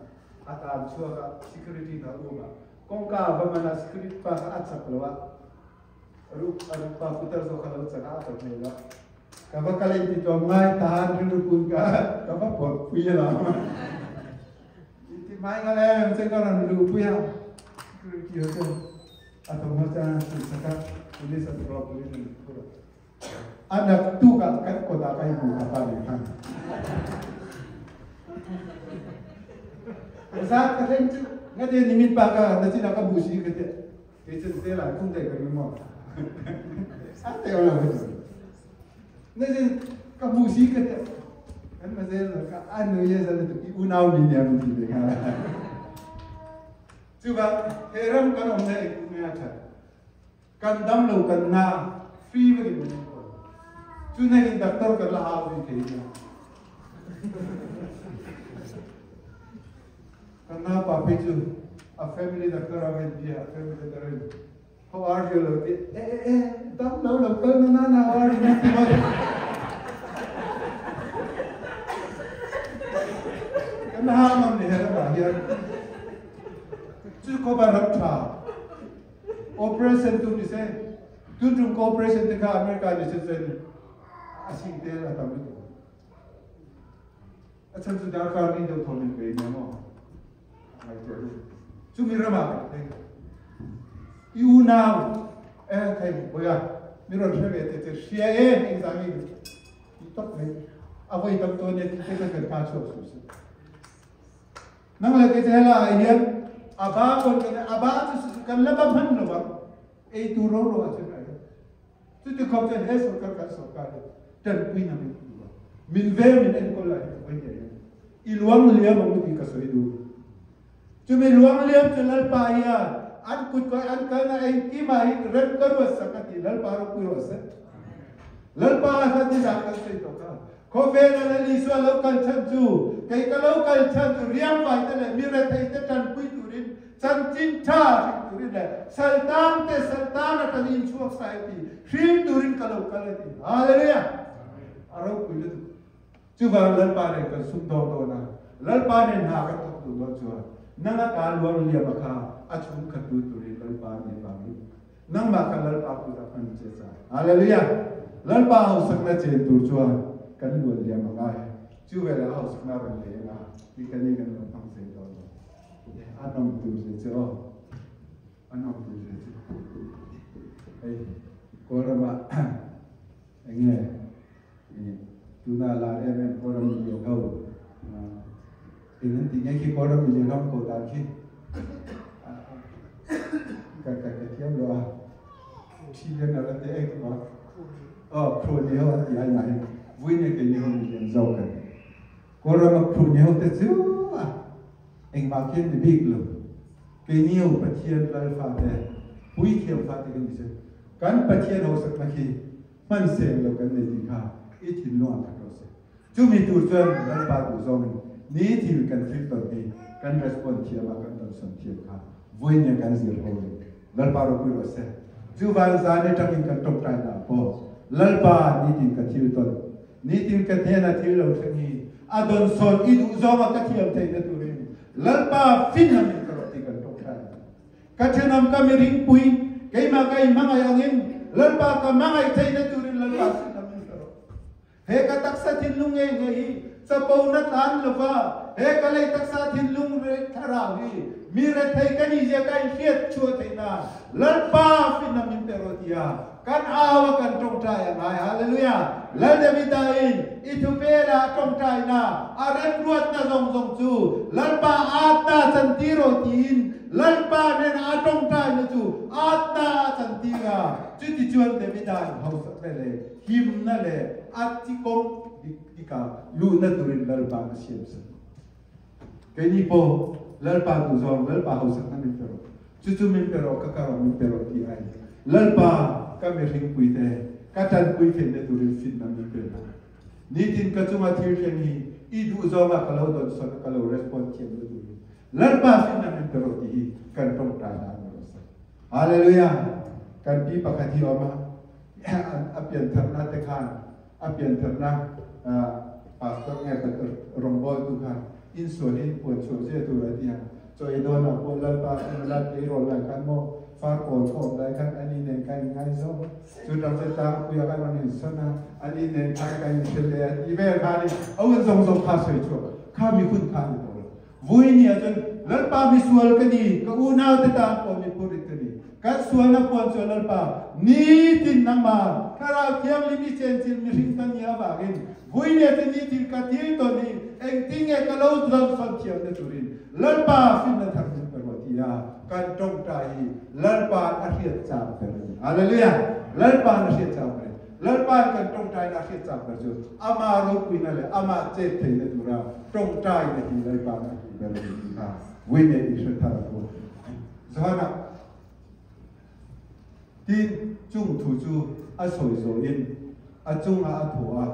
Speaker 1: a tan chhuak a, security hna um a, kawngka a va man a, security pa kha a chak lo a, a ruk pa putar zawk kha lo chak a, a ka hmel a, ka va kal in ti tlawm ngai tahan rilru kun ka ka va pawt pui a lam. Ti mai ngal em chen ka ran lu pui a, security ho chuan a thawmhnaw chuan an hrilh sak a, police an rawh police an phur a. A naktuk ah kan kawt ah kai hmu kha pa nih khan. Zat ka thleng cu ngate nimin pa ka na chin ah ka bu si ka ti. Kei cun zel ah khung dai ka mi mo. A te lo ka ti. Na chin ka bu si ka ti. Kan ma zel ka anu ye zal tu i unau mi ne mi ti ve kha. Cu ba he ram kan om na ek me a that. Kan dam lo kan na free vekin kan enkawl. Cu nek in doctor kan la hau rih thei nia. Kan na pa phei cu a family doctor a ven bia, a family doctor in how are you lo ti eh eh eh dam lo lo kal na na na how are you na ti mo. Kan ha ngam ni he ba hian. Cu ko ba ram tha Operation tu ni seh. Tuntum ka operation te kha America nih cun a sing te a tam lutuk. A chan cu darkar ni deuh thawm in pe ne maw. Ngai tuah lu. Cu mi ram ah kan thei. I unau eh thei boya mi ron hre ve te te hria e ing zami i tok me a voi tam to ne ti te ka kan ka chuak su su. Nang le kei hela ah hian a ba kon kan a ba cu kan la ba hman lo bang ei tu ro ro a cun ai cu ti khop cun he sarkar kan sarkar hi tan pui na min min ve min en kol lai voi ne i luang liam ang ti ka soi du chu mi luang liam chu lal pa hian an kut koi an kal na eng ki ma hi rem ka ruat sak ati lal pa ro pui ro se lal pa kha ti zang kan sei to kha Khawvel a Lal Isua lo kal chan cu kei ka lo kal chan cu riangvai te le mi rethei te ṭanpui turin chanchin ṭha hrim turin le saltang te saltan aṭang in chuak sai ti hrim turin ka lo kal a ti. Hallelujah! A ropui lutuk. Cuvang Lalpa nen kan sumdawng dawn a, Lalpa nen hna kan thawk duh dawn chuan nang a ka luang liam a kha a chungkhat tu turin Lalpa nih vangin Nangmah kha Lalpa kut ah hman che ca. Hallelujah. Lalpa hausakna chen tur chuan kan luan liam a ngai. Chu velah hausakna ron leng a ti kan i kan lo hmang zel dawn lo. A nom tur ze che aw. A nom tur ze che. Hei Kawlram ah enge tuna lar em em Kawlram milian ho eng an ti nge khi Kawlram milian ho ko dan khi ka ka ka thiam lo a thi le na te ek ma oh khru ni ho an ti ai mai vui ne ke ni ho milian zo kan Kawlram a khru ni ho te chu a engmah khian ni bik lo ke ni ho Pathian lal fa te pui thiam fa te kan ni chu kan Pathian ho sak na khi hman seng lo kan nei ti kha i thinlung ah khat rawh seh. Cumi tur cun Lalpa duh zong in ni thil kan thil ton hi kan respond thiam ah kan ton thiam kha vui ne kan zir ho in Lalpa ropui rawh seh. Cu van zan i ṭang in kan ṭongṭai na paw Lalpa nitin ka thil ton nitin ka hnen a thil lo thleng hi a don sawn i duh zong ah ka thiam thei na turin Lalpa fin in ka rawh ti kan ṭongṭai Ka ṭhenam ka miring pui, keimah ka i hmangaih angin Lalpa ka hmangaih thei na turin Lalpa sinam in ka rawh. He ka taksa thinlung nge nge hi capo na tlan lova he ka lei taksa thinlung re thlarau hi mi rethei kan i zia ka in hriat chua thei na Lalpa finam in pe ro tia kan au a kan ṭongṭai a ngai. Hallelujah. Lal David in i thupe la ṭongṭai na a remruat na zong zong cu Lalpa atna canti ro tiin Lalpa nen a ṭongṭai na cu atna a canti ra. Cuti cun David in hausak le le him na le a tikong tika lu na turin Lalpa na siam sak. Kei ni po Lalpa tu zong Lalpa hausak na min pero. Cucu min pero ka karo min pero ti ai. Lalpa ka mihring pui te ka tan pui thei na turin fit na min pe na. Nitin ka cunga thil thleng hi i duh zong ah ka lo don son ka lo respond thiam na turin Lalpa fit na min pero ti hi kan tong ta na mi ro Hallelujah. Kan pi pakhat hi oma a pian thar na te khan a pian thar na Pastor nge rawngbawltu khan insual in puan chhuah zia tur a ti ang. Chaw ei dawnah pawh Lalpa nula tleirawl lai khan maw farkawl khawm lai khan ani nen kan inngaizawm a, chu tang chu tlangpuia kan rawn insawn a, ani nen khan kan inhre leh a tih vel khanin a hun zawng zawng kha sawi chhuak kha mi hun kha a ni tawh lo. Vui nia chuan Lalpa misual ka ni, ka unaute tan pawh mi phurit ka ni. Kan sualna puan chuan Lalpa, nitin nangmah Thlarau Thianghlim i chenchilh mihring ka ni avangin vui nia chu nitin ka thil tawn hi engtinge ka lo zawn thiamna turin Lalpa finna thar min pe rawh tia kan tawngtai hi Lalpa'n a hriat chang ber a ni. Hallelujah! Lalpa'n a hriat chang ber a ni. Lalpa'n kan tawngtaina a hriat chak ber chu ama ropuina leh ama chet theihna tura tawngtaina hi Lalpa'n a duh ber a ni tih kha vui nei i hre thar ang u. Johana tin chung thu chu a sawi zawhin a chungah a thaw a,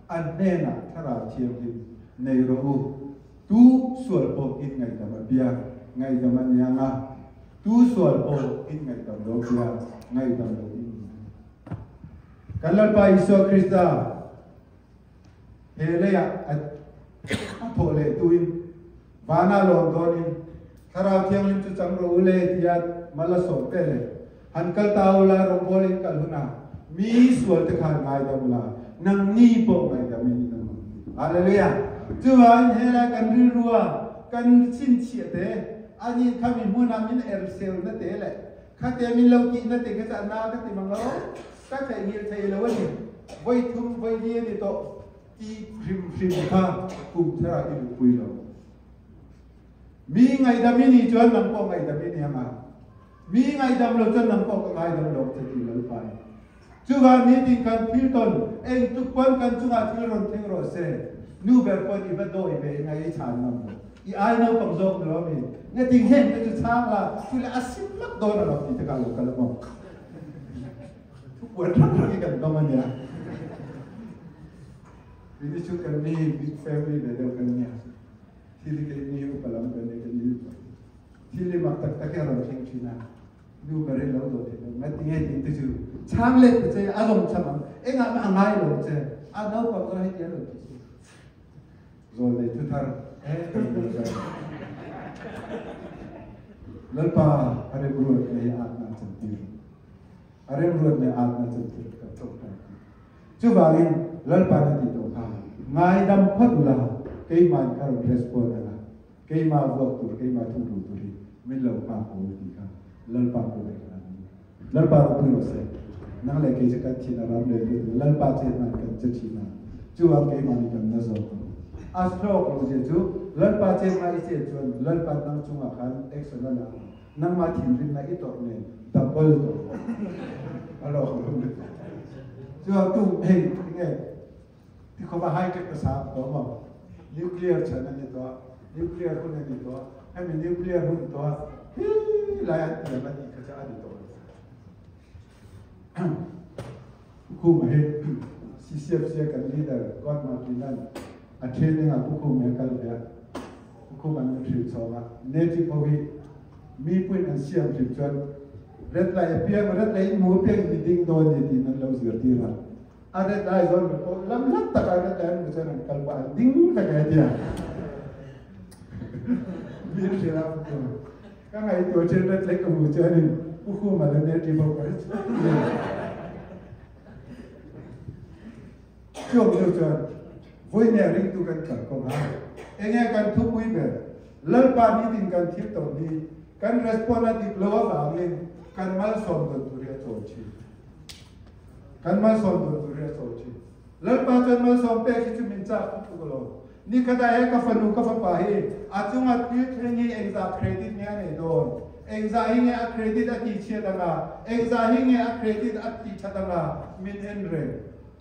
Speaker 1: a hnenah Thlarau Thianghlim nei rawh u, tu sual pawh in ngaihdam a bia, ngaihdam a niang a, tu sual pawh in ngaihdam lo bia, ngaihdam lo in ni ang. Kan Lalpa Isua Krista he leiah a thawh leh tuin vana lawm dawnin Thlarau Thianghlim chu chang rawh u le tia mal a sawm ve le. Han kal ta u la rawngbawl in kal hunah mi sual te khan ngaidam la, nangni pawh ngaidam in in awm ang ti. Hallelujah! Chuvangin helai kan rilrua kan chhinchhiah te, anin khami hmunah min ersel na te leh Khatia min lo tihna te kha chu a na ka ti mang lo, ka theihnghilh thei lo a ni. Vawi thum vawi li a ni tawh ti hrim hrim kha kum thar ah i luhpui lo. Mi ngaihdam i nih chuan nang pawh ngaihdam i ni ang a, mi ngaihdam lo chuan nang pawh ka ngaidam lo ang che ti Lalpa in. Chuvang nitin kan thil tawn eng tuk pawn kan chungah thil rawn thleng rawh se, nu ber pawn i va dawi ve i ngai i chhan ngam lo. I ai naupang zawk ni lo mi? Ngating heng te chu chhang la, chu le a sim lak dawn alawm tih te kha lo kal a maw? Thupuan hrang hrang hi kan dawng a nia. Tuni chu kan mi big family ve deuh kan nia. Thil hi kei mi upa lam kan nia kan ni. Thil hi mak tak tak hi a rawn thleng thin a. Nu ber hi lo dawh thei lo ngat nge tih te chu chhang let ta che a zawng chhang ang engah mah a ngai lo che a naupang chu heti a rawn ti chu zawl nei thu thar he Lalpa a remruat nei atna chantir a remruat nei atna chantir ka tawngtai chuvangin Lalpa na ti tawh kha ngaidam phawt ula keiman ka rawn respond anga Keimah vuak tur, keimah thungrul tur hi min lo nghak aw tih kha Lalpa pawh leh kan ni. Lalpa ropui rawh se. Nang leh kei chu kan thin a ram leh lut a, Lalpa chet nan kan che thin a, chuvang keimah nih kan na zawk ang. A hlawk lo zia chu Lalpa chet hma i chet chuan Lalpa nang chungah khan action a la ang. Nangmah thinrimna i tawrh nen double tawrh rawh. A hlawk lo lutuk. Chuvang tu hei tinge Ti khawp a high tech a sang tawh maw? Nuclear chan a ni tawh a, nuclear hun a ni tawh a, hemi nuclear hun tawh a hi lai an tiam a tih kha chu a ni tawh lo. Pu Khuma hi CCFC a kan leader God Martinan a training ah Pu Khuma hi a kal ve a, Pu Khuma an hrilh chhawng a, native ho hi mi puin an siam hrim chuan red light apiang red light in hmu apiang in i ding dawn ni tiin an lo zirtir a. A ret lai zawn ber pawh lam hlat tak a ret lai an hmu chuan an kal pah an ding vek e tia. Mi hrilh a pu ka ngaihtuah ṭhin ret leh ka hmu chuanin Pu Khuma leh Mary ho ka hre chhuak ṭhin. Chuang hnu chuan vawinia ringtu kan kal kawng a, enge kan thupui ber Lalpa nitin kan thil tawh hi kan respond a dik lo avangin kan malsawm dawn tur hi a chawl ṭhin. Kan malsawm dawn tur hi a sawi thin. Lalpa chuan malsawm pek hi chu min chak tuk alawm. Nikhat ah he ka fanu ka fapa hi a chunga thil thleng hi engzah credit nge a nei dawn? Engzah hi nge a credit a tih chhiat anga? Engzah hi nge a credit a tih that anga? Min en reng.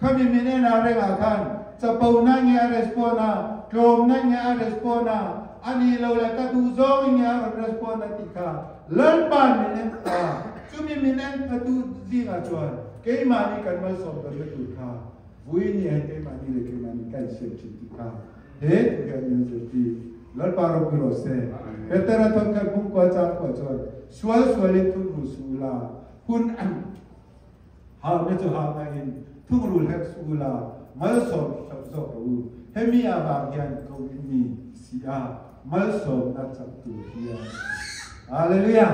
Speaker 1: Khami min en ah reng ah khan chapo na nge a respond a, tlawm na nge a respond a, a nih lo leh ka duh zawng in nge a rawn respond a tih kha Lalpa min en ta. Chumi min en phatu zingah chuan keimahni kan malsawm dawnna tur kha vui ni hian keimahni leh keimahni ka insiam thin tih kha he thu hian min zirtir. Lalpa ropui rawh se. Petera thawmkhat bungkua chang pawh chuan sual sualin thungrul suh ula, hun hauhna chu hauhna in thungrul hek suh ula, Malsawm hlauh zawk rawh u. Hemi avang hian ko in ni si a, malsawmna chak tur hian. Hallelujah!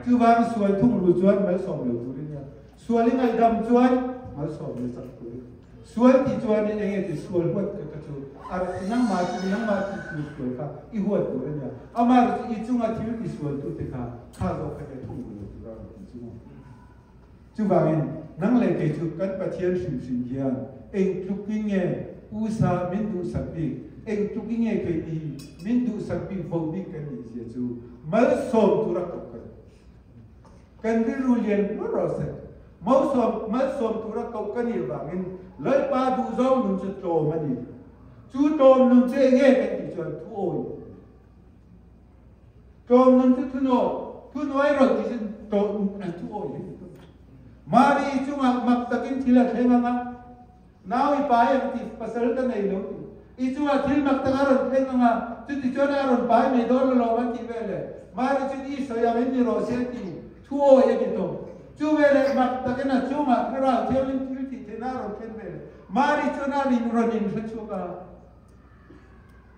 Speaker 1: Chuvang sual thungrul chuan malsawm lo tur i nia. Sual i ngaihdam chuan malsawmna chak tur i. Sual tih chuan in enge ti sual huat ka chu a nangmah chu nangmah tih tur sual kha i huat tur a nia. Amaherawhchu i chunga thil ti sual tute kha kha zawk kha nia thungrul lo tur a rawn ti chu maw. Chuvangin, nang leh kei chu kan Pathian hrimhrim hian eng tlukin nge USA min duhsak bik, eng tlukin nge keini hi min duhsak bik vo bik kan nih zia chu malsawm tura kawp kan kan rilru lian hlur rawh se. Malsawm malsawm tura koh ka nih vangin Lalpa duhzawng nun chu tlawm a ni. Chu tlawm nun chu eng nge kan tih chuan thuawi. Tlawm nun chu thunaw, thunuai rawh ti cun tlawm an thu awi hi ti tuk. Mari cungah mak takin thil a thleng anga, nau i pai ang ti pasal ka nei lo ti. I cungah thil mak tak a rawn thleng anga, cuti cun a rawn pai mai dawn lo lawm a ti ve le. Mari cun i sawi ang in ni rawh se ti thu awi a ti tawh. Cu ve le mak takin a cungah Thlarau Thianghlim thil ti theihnak a rawn thlen ve le. Mari cun a rin rawn in hre chuak a.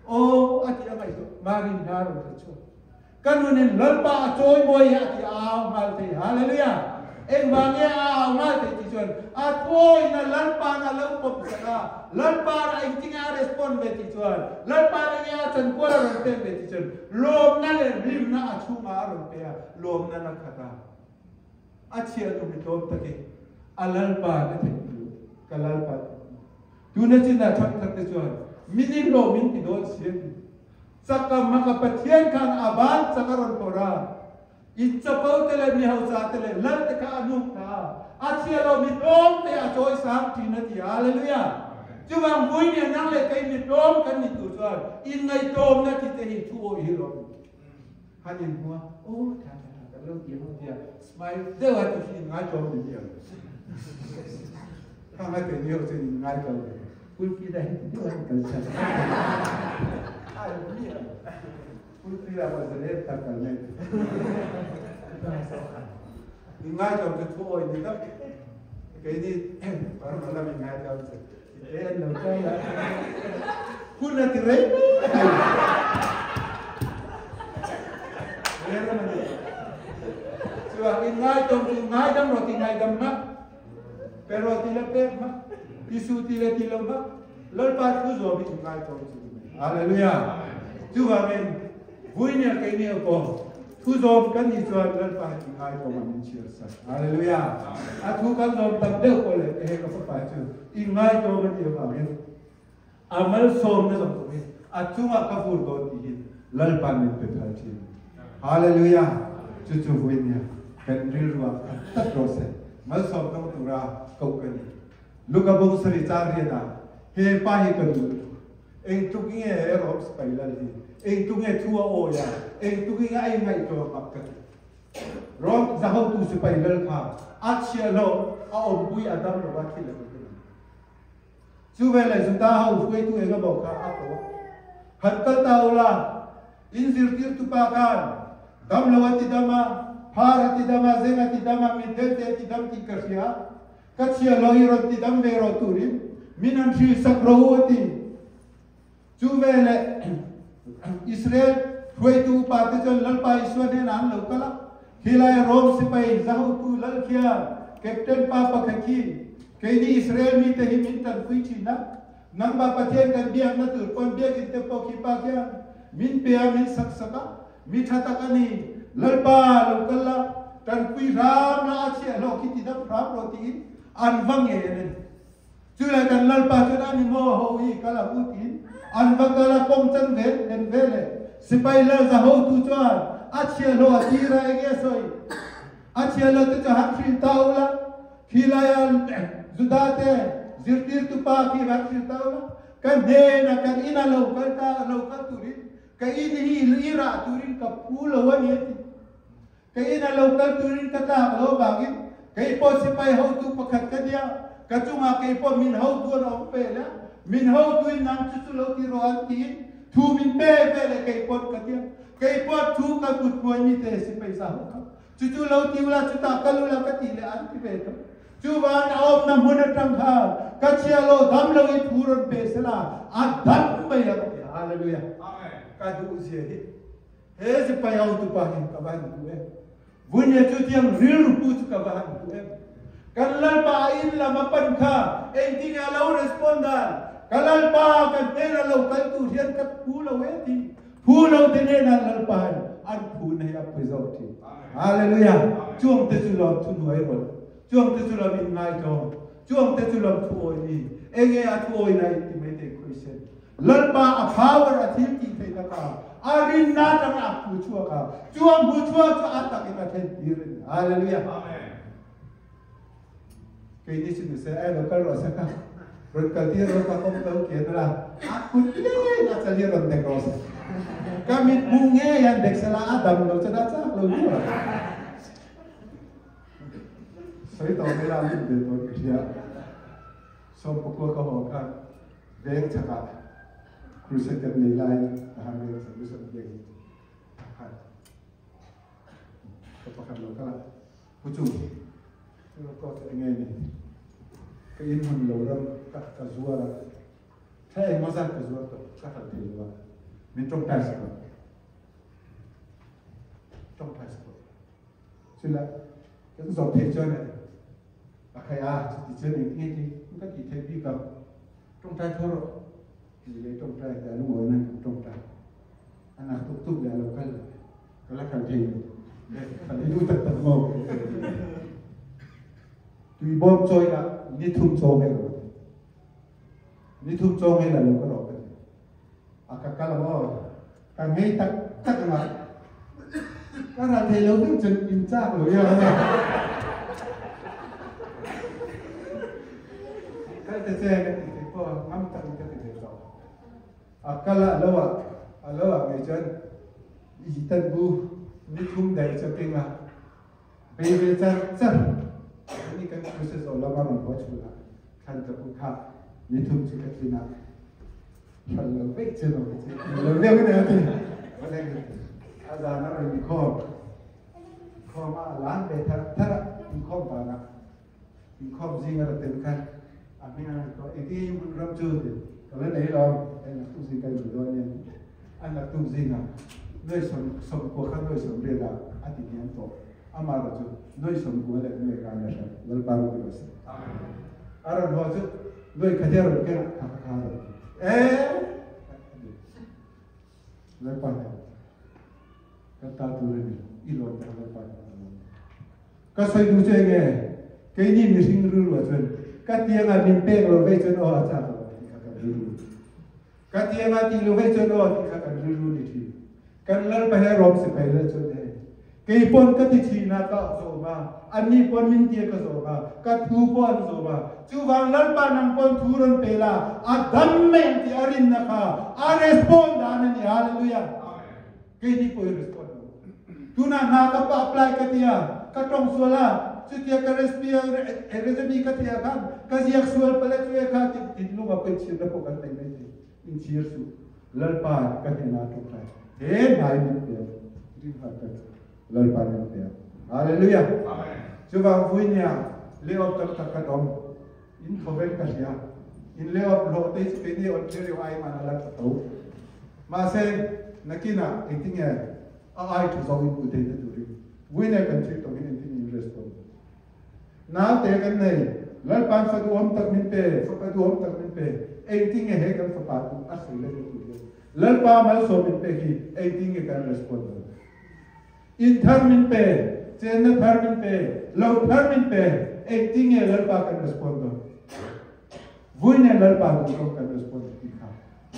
Speaker 1: Aw, a ti a ngaihtuah. Mari hna rawn hre chhuak. Ka nun in Lalpa a chawimawi hi a ti a au nghal thei. Hallelujah! Engvang nge a au nghal thei ti chuan a thuawiin a Lalpa'n a lo pawm sak a, Lalpa'n a engtinge a respond ve ti chuan, Lalpa'n enge a chankual a rawn pek ve ti chuan lawmna leh hlimna a chhungah a rawn pe a, lawmna na khat a. A chhiah nu mi tlawm takin a Lalpa'n a theih ti lo. Ka Lalpa ti. Tuna chinah ṭhangtharte chuan min i hlawh min ti dawn si a ti. Chaka maka Pathian khan a ban chak a rawn phawrh a, in chapo te leh mi hausa te leh lal te kha a hnuk thla a, a chhia lo mi tlawm te a chawi sang ṭhin a ti. Hallelujah! Chuvang vui nia nang leh kei mi tlawm kan ni tur chuan inngaihtlawmna ti te hi thu awih hi rawh. Han inhmu a, aw tha tha tha kan lo ti ang tia smile deuh a ti hi inngaihtlawm ni mial. Khang a keini ho chuan inngaihtlawm ve. Pulpit ah heti deuh a kal chan. Ai mial. Pulpit ah pawh zalen tak kal mai. Inngaihtlawm chu thu awih ni tak. Keini Burma lam inngaihtlawm chu. Te an lo chai a. Hun a ti rei mai. Rel a ni. Chuan in ngai tawm chu ngai dam rawh ti ngai dam hmak. Pe rawh ti le pek hmak. Ti su ti le ti lo hmak. Lalpa thu zawm hi in ngai tawm chu ni mai. Hallelujah. Chuvangin vui nia kei ni pawh thu zawm kan nih chuan Lalpa hi ngai tawm a min chhiar sak. Hallelujah. A thu kan zawm tam deuh pawh leh ehe ka fapa hi chu i ngai tawm a tih avangin a malsawmna zawng zawng hi a chungah ka vur dawn tih hi Lalpa min pe phal thin. Hallelujah. Chu chu vui nia kan rilruah khat tlat rawh se. Malsawm dawng tura koh ka ni. Luka bung sarih chang riat ah he pa hi ka duh lutuk. Engtuk nge he Rom sipai lal hi? Engtuk nge thu a awi a? Engtuk nge a inngaihtuah mak ka ti. Rom zahotu sipai lal kha a chhiahhlawh a awmpui a dam lo a thil a ti thei. Chu veleh Juda ho hruaitu eng emaw kha a ko a. Han kal ta ula, in zirtirtu pa khan dam lo a ti dam a, phar a ti dam a, zeng a ti dam a, mitdel te a ti dam tih ka hria. Ka chhia lo i rawn ti dam ve rawh turin min han hrilhsak rawh u a ti. Chu veleh Israel hruaitu upate chuan Lalpa Isua hnenah an lo kal a, Khilai Rom sipai zahotu lal khian Captain pa pakhat hi keini Israel mite hi min tanpui thin a, nangmah Pathian kan biakna tur pawn biakinn te pawh khi pa khian min pe a, min sak sak a, Mi ṭha tak a ni. Lalpa, lo kal la, ṭanpui hram la, a chhiahhlawh khi ti dam hram rawh tiin an va ngen a ni. Chulai kan Lalpa chuan a ni maw ho hi kal ang u tiin an va kal a, kawng chan vel en vel e. Sipai lal za hotu chuan a chhiahhlawh a tir a, enge a sawi? A chhiahhlawh te chu han hrilh ta ula, khilaia Juda te zirtirtu pa khi han hrilh ta ula, ka hnenah kan inah lo kal ta, lo kal turin Ka in hi i rah turin ka phu lo a ni a ti. Ka ina lo kal turin ka tlak lo avangin kei pawh sipai hotu pakhat ka nia, ka chungah kei pawh min hotu an awm ve la, min hotuin nang chu chu lo ti rawh an tiin thu min pe ve leh kei pawn ka tia. Kei pawh thu ka kut hnuai mi te sipai sa ho kha chu chu lo ti ula chutah kal ula ka tih leh an ti ve tho. Chuvangin a awmna hmun atang khan Ka chhia lo dam lo i thu rawn pe sela a dam mai ang a ti. Hallelujah. Ka duh zia hi. He sipai hotupa hi ka va han duh em. Vui chu tiang rilru pu chu ka va han duh em. Kan Lalpa a in lam a pan kha engtin nge a lo respond dan? Ka Lalpa kan hnena lo kal tur hian ka phu lo e ti. Phu lo te hnenah Lalpa hian an phu na hi a phu zawk thin. Hallelujah! Chuang te chu lawm thu hnuai rawt. Chuang te chu lawm in ngaitawm. Chuang te chu lawm thu awi ni. Enge a thu awi na in ti mai thei khawi sen. Lalpa a power a thil tih theihna kha a rinna atanga a hmu chhuak a, chu a hmu chhuak chu a takin a thlen tir a ni. Hallelujah. Amen. Kei ni chu nise ai lo kal rawh se kha. Rawn kal tir rawh ka kawng lo kian la. A kut len a chali rawn dek rawh se. Ka mit hmu ngei an dek sela a dam lo chuan a chak lo viau ang. Sawi tawh mai la min ve tawn ka hria. Sawmpakua ka haw khan Veng chakah crusade kan nei lai a har veng chak mission biak in khan ka pakhat lo kala pu chu chu ko chu enge ni ka in hmun lo ram ka ka zuar a tha eng maw zat ka zuar to ka hal thei lo a min tawngtai sak lo tawngtai sak lo chula kan zawr thei chuan a A khai a, chuti chuan engtin nge ti ka tih theih bik ang? Tawngtai tho rawh tih leh tawngtai te a lungawi nan kan tawngtai. A nak tuk tuk leh a lo kal leh ka la kal thei lo. Kal i duh tak tak maw? Tui bawm chawi lah ni thum chaw ngei rawh ka ti. Ni thum chaw ngei lah lo ka rawh ka ti. A ka kal ang aw, ka ngei tak tak ang a. Ka ral thei lo deuh chuan in chak lo iang ang a. Kal ta che ka ti thei pawh a, ngam tak in ka ti ve tawh. A kal a lo ah, a lo ah ngei chuan i tan bu ni thum daih chu a keng a. Bei ve char char. Ani kan process zawh lama rawn haw chhun ah thlan ka put kha ni thum chu ka tlin ah hral lo veih che lo ka chi lo deuh in a ti. A zan a rawn inkhawm. Inkhawm a lan ve thar thar a inkhawm dan ah inkhawm zing a ra tel khan a hming a rawn kawh engtin nge hmun ram chu ti ka la nei lo hei naktuk zing ka in dawn nia a naktuk zing ah nuai 90 kha nuai 80 ah a ti hniam tawh amaherawh chu nuai 90 leh nuai ngai a hre Lalpa ropui rawh se a rawn haw chu nuai khat hi a rawn ken a kha kha kha a rawn ti e Lalpa nen kan ta tur a ni i lawm tak Lalpa nen ka lawm ka sawi duh chu enge keini mihring rilru ah chuan ka tianga min pek lo vei chuan aw a chak lo tih kha kan rilru ka tianga tih lo vei chuan aw tih kha kan rilru ni thin kan Lalpa he rawm sipai lal chuan he Kei pawn ka ti thin a, ka zawm a, anni pawn min tia ka zawm a, ka thu pawh an zawm a. Chuvang Lalpa nang pawn thu rawn pe la, a dam mai ang tih a rinna kha a respond dan a ni. Hallelujah! Keini pawh i respond lo. Tunah hna ka apply ka ti a, ka tawng sual a, chutia ka resume ka thei ah khan ka ziak sual palh e chu e kha tih thinlung a pawichhirna pawh kan nei mai thei. Inchhir suh. Lalpa ka hnenah tawngtai he hnai min pe ang. Ring nghal ta chu Lalpa min pe ang. Hallelujah. Chuvang vui nia lay off tam tak kan awm. In thawveng ka hria. In lay off hlawh te hi chu keini Ontario ai man a la tha tho. Mahse nakinah engtinge a ai tha zawk in hmuh theihna turin vui nia kan thil tawng hi engtin in respond. Naute kan nei, Lalpa'n fa duhawm tak min pe, fapa duhawm tak min pe, engtin nge he kan fapa duh a sawi let tur hian Lalpa malsawm min pek hi engtin nge kan respond dawn? In thar min pe, chenna thar min pe, lo thar min pe, engtin nge Lalpa kan respond dawn? Vui nen Lalpa duh zawk kan respond tih kha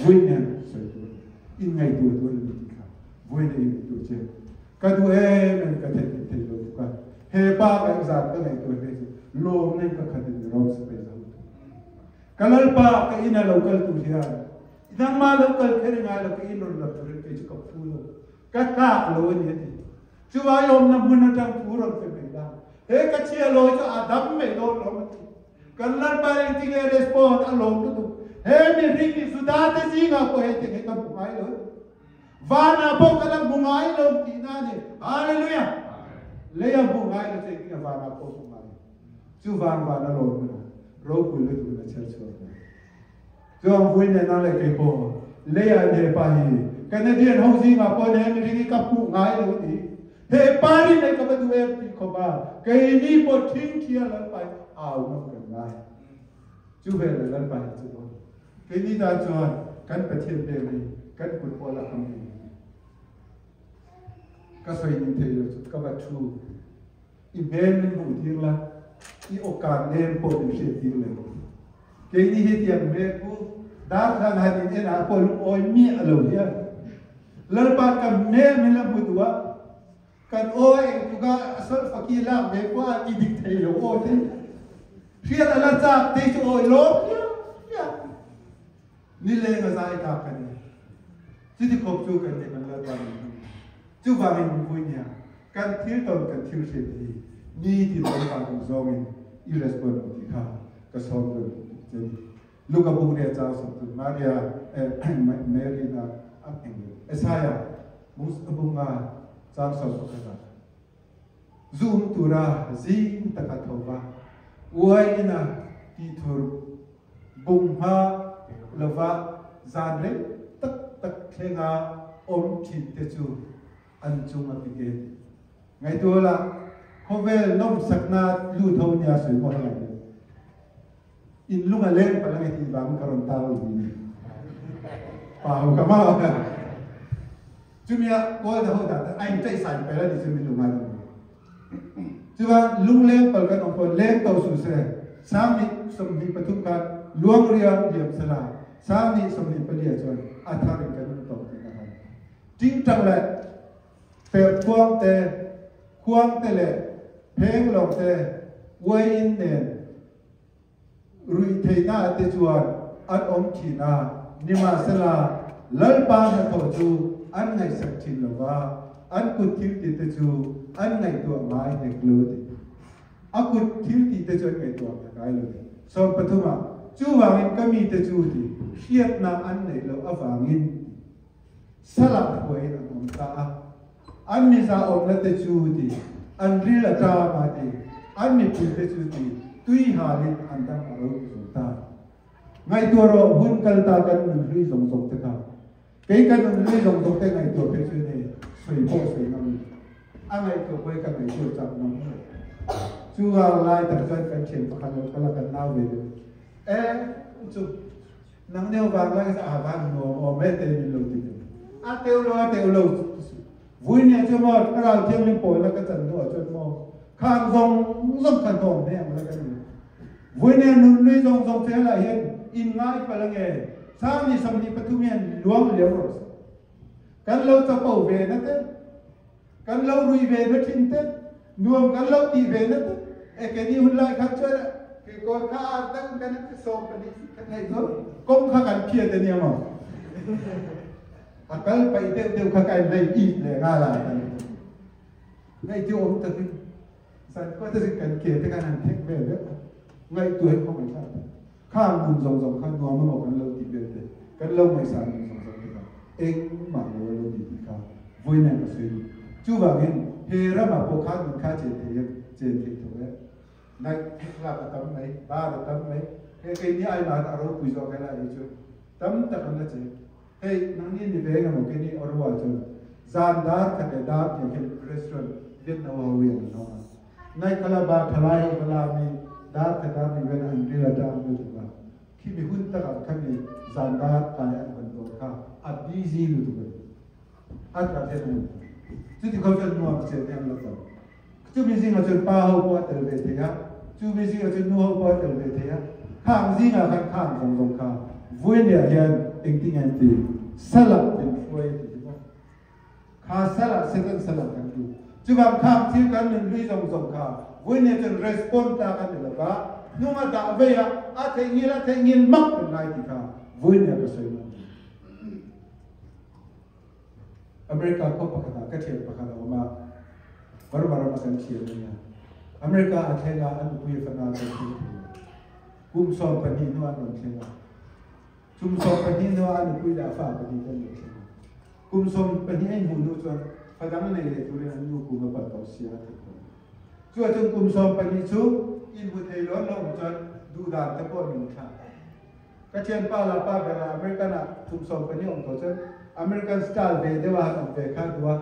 Speaker 1: vui nen sawi tur a ni, inngaihtuah tur a ni tih kha vui nen inngaihtuah che. Ka duh em em ka theih in thei lo tuk a, he pa ngaihzat ka ngaihtuah hle chu lawm nen ka khat in rawng sipai zo tu. Ka Lalpa ka inn a lo kal tur hian nangmah lo kal kher i ngai lo ka inn rawn lam turin kei chu ka phu lo, ka tlak lo a ni a ti. Chu ai awmna hmun atang thu rawn pe mai la, he ka chhia lawi chu a dam mai dawn lawm a ti. Kan Lalpa engtin nge respond a lawm lutuk. He mihring hi Juda te zingah pawh hei te ka hmu ngai lo a ti. Vanah pawh ka la hmu ngai lo tihna a ni. Hallelujah! Lei a hmu ngai lo che engtin nge vanah pawh hmu ngai? Chu van van a lawm hunah ropui lutuk in a che. chher chhuak ve. Chuang vui nen nang leh kei pawh leiah he pa hi Canadian ho zingah pawh he mihring hi ka hmuh ngai lo ti. He pa nih nei ka va duh em ti khawp a keini pawh thingthia Lalpa hi au ngam kan ngai. Chu vel ah Lalpa hi chu dawn. Keini tan chuan kan Pathian hmel hi kan kut pawh la ham ding. Ka sawi ning thei lo chu ka va thu. I hmel min hmuh tir la, i awka nem pawh min hriat tir leh rawh. Keini hetiang hmel pu darthlang han in en ah pawh lungawi miah lo hian Lalpa ka hmel min la hmu duh a, kan aw eng tluk a a sawlfaki lak ve pawh a ti dik thei lo aw te hriat a la chak te chu awi lawm hliah hliah. Nileng a zai ta kan ni. Chuti khawp chu kan ni kan Lalpa min hmang. Chuvangin mipui nia kan thil tawn kan thil hriat hi ni tin Lalpa duh zawngin i respond ang ti kha ka sawm deuh che ni. Luka buk nia chang sawm chu Maria eh Mary na a eng Isaiah bunga chang 11 ah Zum tura zing taka tho va, uai ina tihthur bung hma lova zan rei tak tak thlenga awm thin te chu an chung a pik e tih ngaihtuah la, khawvel nawmsakna lut ho nia sawi maw helai hian in lung a leng palh ange tih vangin ka rawn tar lo tih ni. Pa ho ka ma. Chumi ah Kawl ho dan a in chaih sai pel a ni chu min lo ngai dam lo. Chuan lungleng pal kan awm pawn leng to suh se 23 khan luang riang liam sela 24 ah chuan a thar in kan um tawh tihna khan tingtang leh perhkhuang te khuang te leh phenglawng te uai in nen Ruihtheihna ah te chuan an awm thin a, nimahsela Lalpa hnathawh chu an ngaihsak thin lo va, an kut thiltih te chu an ngaihtuah ngai hnek lo a ti. A kut thiltih te chu an ngaihtuah ngai lo a ti. 13 ah, Chuvangin ka mite chu ti hriatna an neih loh avangin ti salah hruaiin an awm ta a. An miza awmna te chu ti, an ril a ṭam a ti, an mipui te chu ti, tui halin an dang a ro zo ta. Ngaihtuah rawh, hun kal ta kan nun hlui zawng zawng te kha. Kei ka nun hlui zawng zawng te ngaihtuah phei chu ni, sawi pawh sawi ngam lo. A ngaihtuah pawh hi ka ngaihtuah chak ngam lo. Chu vang lai tak chuan kan ṭhian pakhat lo kal a, kan nau ve deuh. E, chu. Nang neu vang lai a van nuam awm e te min lo ti ve. A teu lo a teu lo vui ne chu maw thlarau thianghlim pawl la ka chan hnu ah chuan maw khang zawng zawng kha hnawm hne ang la ka ni. Vui ne nun lui zawng zawng che lah hian in ngai palh ange 23 hian luang liau rawh se. Kan lo chapo ve na te kan lo rui ve na thin te nuam kan lo tih ve na te e keini hun lai khan chuan kekawr kha ar dang kan 12 kan nei chuan kawng kha kan phiat ania maw a kal paih deuh deuh kha ka in lei it leh nga la kan ngai chu awm takin zan ko te kan ke te kan han thek vel vek ngaihtuah hi khawngaih thlak Khang nun zawng zawng kha nuam emaw kan lo tih vel te, kan lo ngaihsan nun zawng zawng te kha engmah lo a lo ni tih kha vawiin ka sawi duh. Chuvangin he ramah pawh khan nun kha chen thei em? Chen thei tho e. Naih lak a tam mai, bar a tam mai, he keini ai mahin a ropui zawk helai hi chu tam tak an la cheng. Hei nangni ni ve engemaw keini Orwa chuan zan dar khat leh dar tiang hian restaurant Vietnam ho hi an hawng a. Naikhala ba thalai ho kha lami dar khat ah mi vel an ril a tang lutuk a, khimi hun takah khami zan dar tlai an hawn dawn kha a busy lutuk a ni. A tla then a ni. Chuti khawp chuan nuam chen em la tam. Chumi zingah chuan pa ho pawh a tel ve thei a, chumi zingah chuan nu ho pawh a tel ve thei a. Khang zingah khan khang zawng zawng kha Vuinia hian engtin nge an ti? Salah min hruai a ti hi maw? Kha salah Satan salah kan duh. Chuvang khang thil kan nun hlui zawng zawng kha Vuinia chuan respond ta kan ni lo va, hnung a dah vei a, a theihnghilh a theihnghilh mak kan ngai ti kha Vuinia ka sawi nawn. America khua pakhat ah ka thian pakhat a um a, Burma ram a kan thian a nia. America a thleng ah an nupui a fana kan thleng thei lo. Kum 12 hnu an rawn thleng a. Kum 12 hnu ah a nupui le a fa pahnih kan rawn thleng a. Kum 12 a in hmuh hnu chuan fadang nei leh turin an nu kum a pal tawh sia a theih tawh. Cu ahcun kum 12 chung in hmu thei lo an lo um chuan duhdan te pawh min thlah. Ka thianpa lah pa ber ah American ah thum 12 awm tawh chuan American style ve deuh a han awm ve kha a duh a.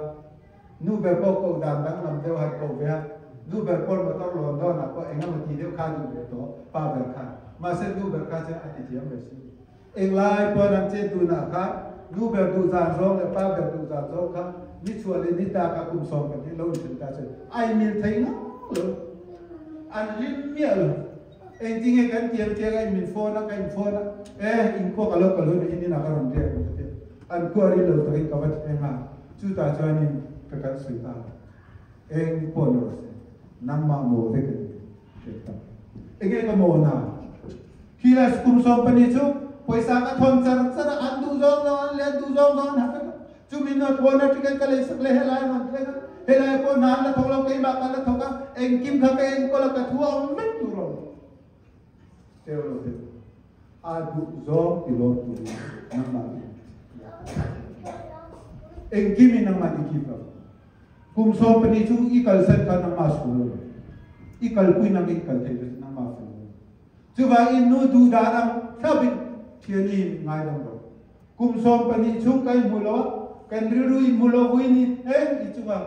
Speaker 1: Nu ber pawh koh dan danglam deuh a han koh ve a. Nu ber pawn motor lawn dawn ah pawh eng emaw ti deuh kha a duh ve tawh pa ber khan. Mahse nu ber kha chuan a ti thiam ve si. Englai pawn an chet dunah khan nu ber duh zan zawng leh pa ber duh zan zawng kha ni chhuah leh ni ta kha kum 12 lo inṭhen ta chuan a inmil thei ngang lo. An hlim miah lo. Engtinge kan tiam chiang a, in min phone a, ka in phone a, e inkhua ka lo kal hun in inah ka rawn riak ang ka ti a. An khua ri lo takin ka va thleng a, chutah chuanin ka kal sawi ta a. Eng pawh ni rawh se, nangmah maw vek a ni. Enge ka mawn a? Khi lai kum 14 chu pawisa ka thawn char char a, an duh zawng zawng an leh an duh zawng zawng an ha vek a. Chumi hnuah phone a ticket ka lei sak leh helai an rawn thleng a, helai pawh hna an la thawk lo, keimah ka la thawk a, engkim kha ka enkawl a, ka thu a awm vek tur a awm. Teu lo teu. A duh zawng ti lawm turin nangmah i Engkim in nangmah i keep up. Kum 14 chung i kalsan kha nangmah sual lo. I kalpui nang i kal thei lo nangmah fel lo. Chuvangin nu duhdan ang thlapin thiani in ngaidam rawh. Kum 14 chung kan hmu lo a, kan rilru in hmu lo vui ni eng i chunga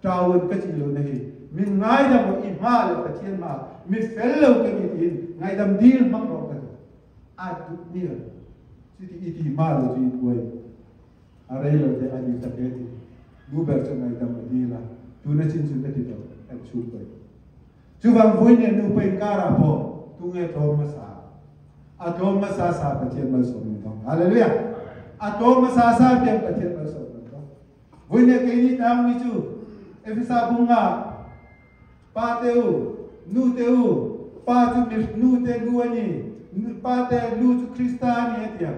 Speaker 1: ṭaun ka chi lo na hi min ngaidam rawh i hma le Pathian hma mi fel lo ka ni tiin ngaidam dil hmang rawh ka ti. A duh mial. Cuti i ti hma lo cu i buai. A rei lo te a ni tak e ti. Nu ber cu ngaidam a dil a, tuna chin cu ka ti to, an chung pei. Cuvang vui nih nu pei kar ah pawh tunge tlawm hmasa? A tlawm hmasa sa Pathian malsawm nan dong. Hallelujah. A tlawm hmasa sa tiang Pathian malsawm nan dong. Vui nih kei nih tang mi cu Efesa bung ah pa te u, nu te u, pa cu nu te lu a ni, pa te lu cu Krista a ni a tiah.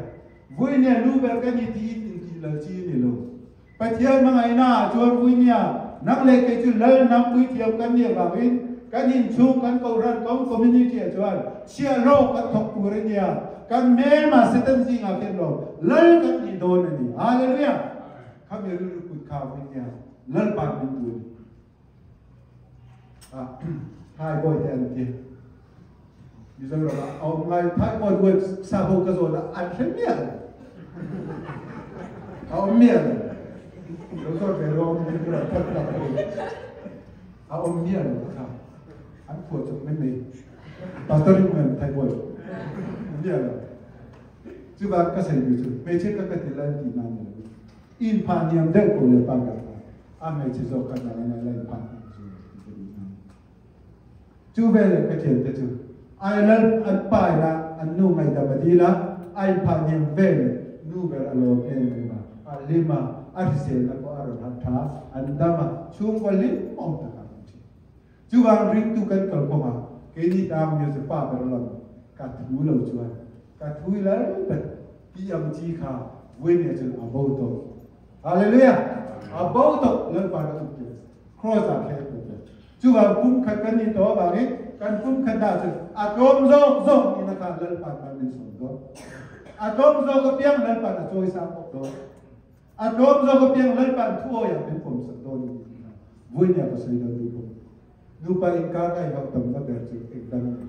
Speaker 1: Vui nih lu ber kan i ti in ti lal chi ni lo. Pathian hmangaihna ah chuan vui nia nang le kei cu lal nang puithiam kan nih avangin kan innchung kan kohhran kan community ah chuan chhiahhlawh kan thawk tur a nia. Kan hmelma Satan zingah khin lo lal kan nih dawn a ni. Hallelujah! Khami rilru kut kha vui nia Lalpa min tu a ni. Ah, thai bawi te an ti. Mizoram ah a um ngai thai bawi bawi sa ho ka zawn ah an hre miah lo. A um miah lo. Lo zawn ve lo um mi rak that tak ko. A um miah lo kha. An phua chuk mai mai. Pastor in ngam thai bawi. Miah lo. Cu ba ka sei du cu hmeichhe ka ka ti lan ti na ni lo. In pha niam deuh ko le pa ka a hmeichhe zawk kha na na lai pha Cu ve le ka thiante cu ai lal an pai na an nu ngaidam a dil a ai pha niam ve le nu ber a lawm em em a a hlim a a hrisel na pawh a rawn hat tha an dam a chhungkaw hlim awm tak an thin. Chuvang ringtu kan kal kawngah keini tang mi pa ber lam ka thu lo chuan ka thu lal bet ti ang chi kha vui ne chun a bo to. Hallelujah! A bo to Lalpa na uk te cross ah khe ko te. Chuvang kum khat kan ni to awangin kan kum khat dah chun a tlawm zawk zawk ni na kha Lalpa man min som do. A tlawm zawk a piang Lalpa na chawi sang bawk do. A tlawm zawk a piang Lalpa thu awi ah min pawm sak dawn ni ti kha vui nia ka sawi lo tu bawk. Nupa inkar ka i hauh tam na ber chu engdang a ni.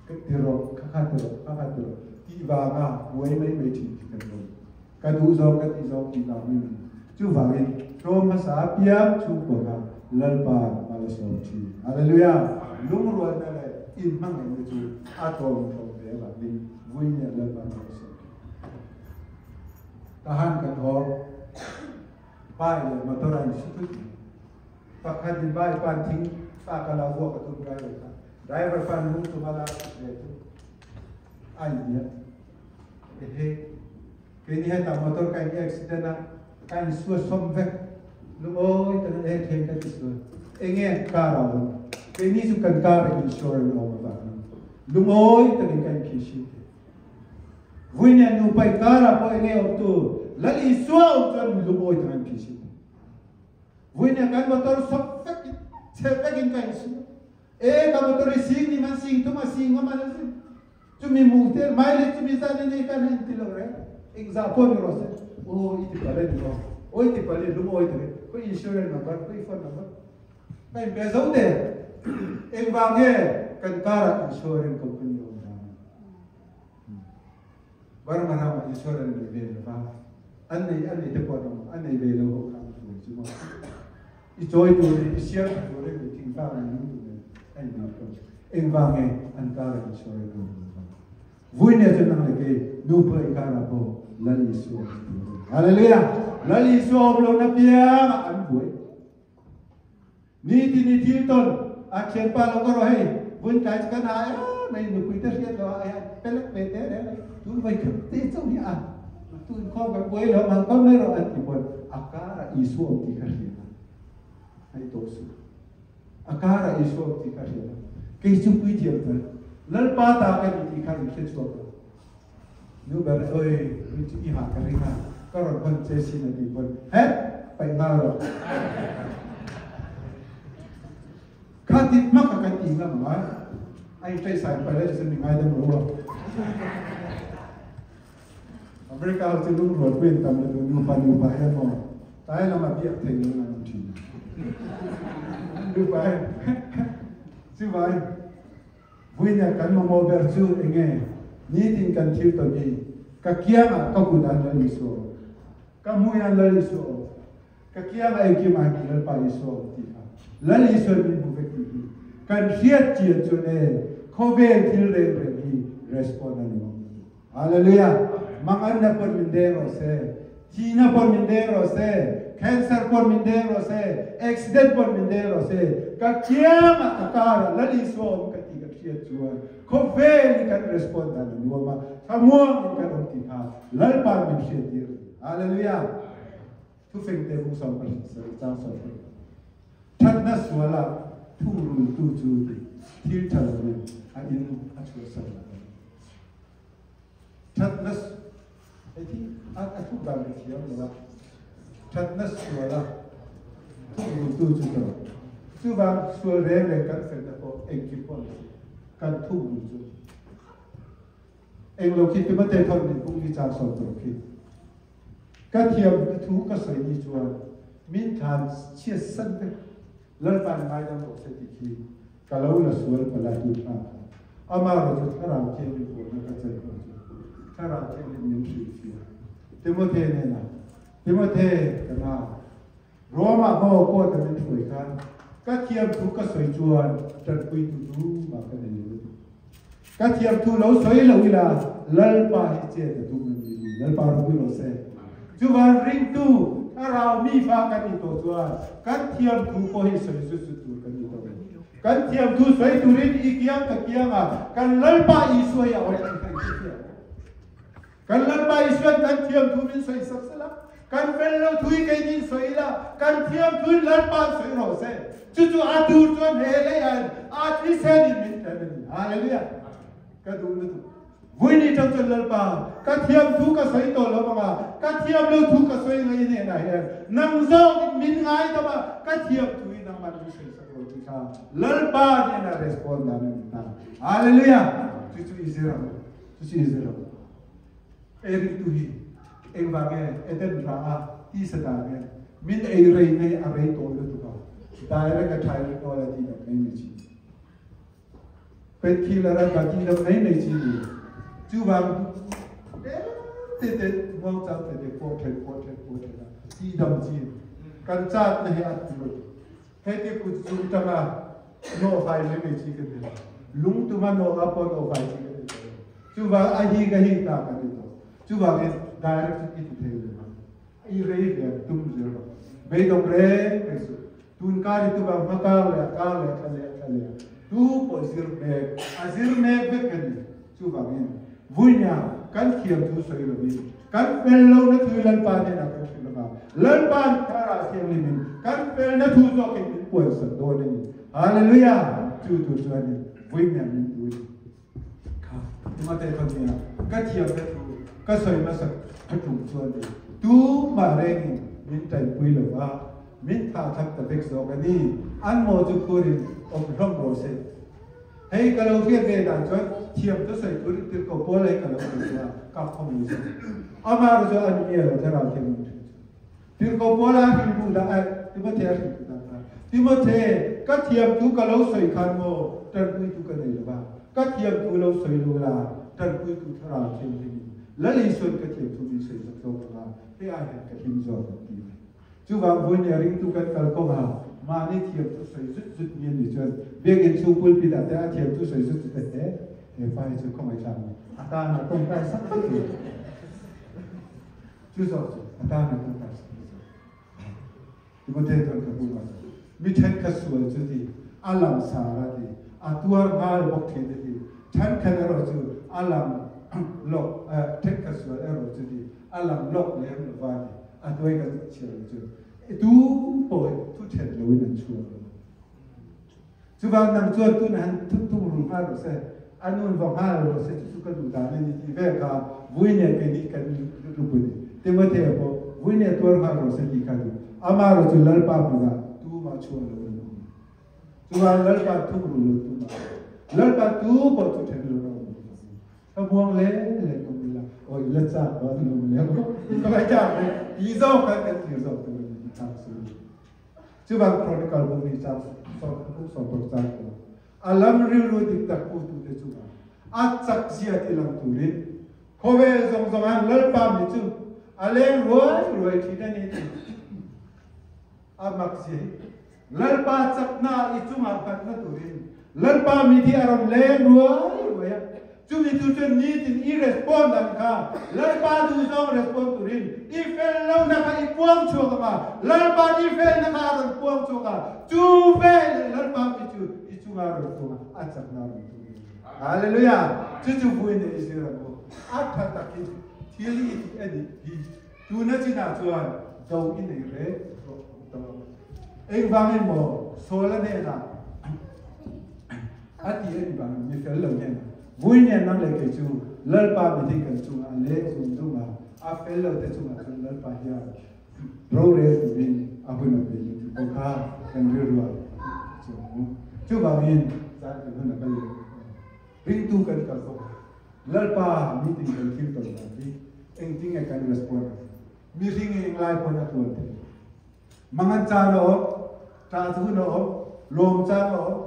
Speaker 1: Ka ti rawh, kha kha ti rawh, kha kha ti rawh tih vanga buai mai mai thin khi kan awm. Ka duh zawng ka tih zawng tih vang mai mai. Chuvangin tlawm hmasa apiang chhungkua kha Lalpa mal a sawm thin. Hallelujah! Lungrualna leh inhmangaihna chu a tlawm tlawm ve avangin vui nia Lalpa mal a sawm thin. Tahan kan haw bike leh motor a insu thut mai. Pakhat in bike pan thing fa ka la vuak a tum driver kha. Driver pan lung chunga la ve tu a inhnial. Ehe, keini hetah motor ka in accident a, ka in sua sawm vek. Lungawi tan e then ka ti sual. Enge car a awm. Keini chu kan car a insurance a awm avangin lungawi takin ka in phishi thei. Vui nen nupa inkar ah pawh enge awm tu Lal Isua awm chuan lungawi tak an phishi thei. Vui nen kan motor sawp vek in chhe vek in ka insu. E ka motor hi sing ni man sing thum a sing nga man a sin. Chumi mu te mileage chumi zan in kan han ti lo re. Eng za pawh ni rawh se. O i ti pale ni rawh. O i ti pale lungawi tak in ko insurance number ko i phone number ka in pe zo te. Engvang nge kan kar ah insurance company awm dan. Burma ramah insurance nei ve lova, an nei a nei te pawh an awm, a nei ve lo ho kha an buai chu maw. I chawi turin, i siam tha turin leh thingtlang an nung tur nen a inbik lo. Engvang nge an karah insurance a awm lo vang? Vui nia chuan nang leh kei nupa inkarah pawh Lal Isua awm tur a ni. Hallelujah! Lal Isua awm lohna piangah an buai. Nitin i thil tawn a thianpa lo ka rawh hei vun tlai chu kan ha em mai nupui te hriat lo ah hian pelek ve te reng a tun vawi khat te chauh hi a tun khawm kan buai lo ang kawm mai rawh an ti pawn a karah Isua awm tih ka hria a hei tawh suh a karah Isua awm tih ka hria a kei chu puithiam tel Lalpa ta ka ni tih kha in hre chhuak lo Nu ber oi ri chu i ha ka ring a, ka rawn hawn che sin a ti pawn het paih nghal rawh. Kha ti hmak a kan ti ngam ang a, a in ṭaihsai paih lai chu mi ngaidam lo a. America ho chu lungrual pui an tam lutuk nupa nupa hian maw tlai lama biak theih loin an awm ṭhin a. Nupa hian chuvai Vuina kan mamawh ber chu enge? Nitin kan thil tawn hi ka kiangah ka kut ah Lal Isua awm, ka hmui ah Lal Isua awm, ka kiangah engkim ah Lalpa Isua awm tih kha Lal Isuan min hmu vek tih hi kan hriat chian chuan e khawvel thil reng reng hi respond a nuam lutuk. Hallelujah! Manganna pawn min deng rawh se, thihna pawn min deng rawh se, cancer pawn min deng rawh se, accident pawn min deng rawh se, ka kiangah ka karah Lal Isua awm ka tih ka hriat chuan khawvel hi kan respond dan a nuam a, thlamuangin kan awm tih kha Lalpa'n min hriattir a ni. Hallelujah! Thufeng te bung sawm pasarih chang 20. Thatna sualah thungrultu chu thil tha loin a in a chhuahsan lo ang. Thatna hei thi a thu dan ka thiam lo a. Thatna suala thungrultu chu to. Chuvang sual reng reng kan felna pawh engkim pawh ni se kan thungrul chu englo khi Timote thawn min pung ni chang 60 khi. Ka thiam thu ka sawi ni chuan min thlan chhiat san vek. Lalpa in ngaidam rawh se ti khi ka lo la sual pala tu hna kha. Amaherawh chu Thlarau Thianghlim pawhna ka chan hnu chu Thlarau Thianghlim min hrilhfiah. Timothy hnenah, Timothy, ka nau, Rome-ah maw court a min hruai khan ka thiam thu ka sawi chuan tanpuitu tumah ka nei lo. Ka thiam thu lo sawi lo ila Lalpa hi chet a tum a ni ti. Lalpa ropui rawh se. Chuvan ringtu thlarau mi fa kan nih tawh chuan kan thiam thu pawh hi sawi zut zut tur kan ni tawh lo. Kan thiam thu sawi turin i kiang ka kiangah kan Lalpa Isua hi a awm tih kha i hrethiam ang. Kan Lalpa Isuan kan thiam thu min sawi sak sela, kan fel lo thu hi kei nin sawi ila, kan thiam thu in Lalpa an sawi rawh se. Chu chu a tur chuan he lei ah hian a thisen in min tlen a ni. Hallelujah! Ka duh lutuk. Vui ni tang chuan Lalpa, ka thiam thu ka sawi tawh lo anga, ka thiam lo thu ka sawi ngai hnenah hian nang zawk in min ngaidam a, ka thiam thu hi nangman min sawi sak lo tih kha Lalpa hnenah respond dan a ni ta. Hallelujah! Chu chu i zir ang u. Chu chi zir lo. Ei ringtu hi engvang nge Eden ra a tisa dan nge min ei rei nei a rei tawh lutuk a direct a thai ring awl a ti dam mai mai chi pet khi la ran ba ti dam mai mai chi ni chuvang te te te muang chang te te pawh then pawh then pawh then a ti dam chi kan chat na hi a ti lutuk Hei ti kut chung tanga nawhfai mai mai chi kan ni lo. Lungtum a nawh a pawh nawhfai chi kan ni tawh lo. Chuvang a hi ka hi ta kan ni tawh. Chuvangin direct chu i ti thei lo vang. I rei ve ang tum zel rawh. Beidawng reng reng suh. Tun kar i tum ang hma kar leh a kar leh a thla leh a thla leh a tu pawh zir mek a zir mek vek kan ni. Chuvangin vuinia kan thiam thu sawi lovin kan fel lohna thu hi Lalpa hnenah kan hrilh lova, Lalpa'n Thlarau Thianghlimin kan felna thu zawkin min puansak dawn a ni. Hallelujah! Chu tur chuanin vuinia min tu a ni. Kha tumate khaw nia ka thiamna thu ka sawi hmasak a tum chuan ni tumah rengin min tanpui lova, min thahthak ta vek zawk a ni. An maw chu phurin awm hlawm rawh se. Hei ka lo hriat ve dan chuan thiam chu sawi tur in tirhkoh pawl hei ka lo hmu che a, ka khawm lo che. Amah ru chu a ni miah lo thlarau thiam awm thin chu. Tirhkoh pawl a hrilh duh dah eh, Timothy a hrilh duh dah kha. Timothy, ka thiam thu ka lo sawi khan maw tanpuitu ka nei lo va, ka thiam thu lo sawi lo la, tanpuitu thlarau thianghlim in Lal Isuan ka thiam thu min sawi zawk zawk anga hei ai hian ka hlim zawk an ti mai. Chuvang vui nia ringtu kan kal kawng a, mahni thiam thu sawi zut zut mi an nih chuan biakinn chhung pulpit ah te a thiam thu sawi zut zut a he he pa hi chu khawngaih thlak ni a tan a tawngtai sak vek tur chu zawk chu a tan a tawngtai sak vek tur Timothea chuan ka hmu a mi thenkhat sual chu ti a lang sar a ti a tuar nghal bawk thin a ti thenkhat erawh chu a lang lawk thenkhat sual erawh chu ti a lang lawk lem lova a ti A hnuai kan chhiar lo chu tu pawh hi thu then loin an chhuak lo. Chuvang nang chuan tun han thuk thung ru nghal rawh se, a nun va nghal rawh se chu chu ka duh dan a ni tih vel kha vui nen kei nih kan lupui ni. Timothea pawh vui nen tuar nghal rawh se tih kha duh. Amaherawh chu Lalpa hmunah tumah chhuah lo an awm. Chuvang Lalpa thuk ru lo tumah Lalpa tu pawh thu then lo a awm lo. Ka buang le le ko ila oi la chak ba lum le ko ka vai chak le ti zo ka kan thlir zo tu ni chak su chu bang chronicle bu ni chak so bu so por chak ko alam ril ru dik tak pu tu te chu a chak zia ti lang turin khawvel zong zong an lalpa mi chu a leng ruai ruai thin ani ti a mak zia hi Lalpa chakna i chungah hngalhna turin Lalpa mi thi a rawn leng ruai ruai a. Chumi tu chuan nitin i respond ang kha Lalpa duhzawng respond turin i fel lohna kha i puang chhuak ang a, Lalpa'n i felna kha a rawn puang chhuak a, chu veleh Lalpa mi chu i chungah a rawn tung a, a chakna a rawn tung ve. Hallelujah! Chu chu vui nei i zir ang u. A tha takin thil i tih a nih hi. Tuna chinah chuan do i nei reng rawh ang tawh ang. Engvangin maw Saula hnenah a ti a ni vangin mi fel lo hnenah vui nen nang leh kei chu Lalpa mithi kan chungah a leng zung zung a, a fel lo te chungah chuan Lalpa hian rorel turin a hun a pe ni tih pawh kha kan rilruah chuang ang. Chuvangin zan kan hun a kal leh Ringtu kan kal bawk a, Lalpa meeting kan thil tawn dan hi engtinge kan respond ang? Mihring hi englai pawn a tuan thei. Mangan caan a awm, ṭah hun a awm, lawm caan a awm,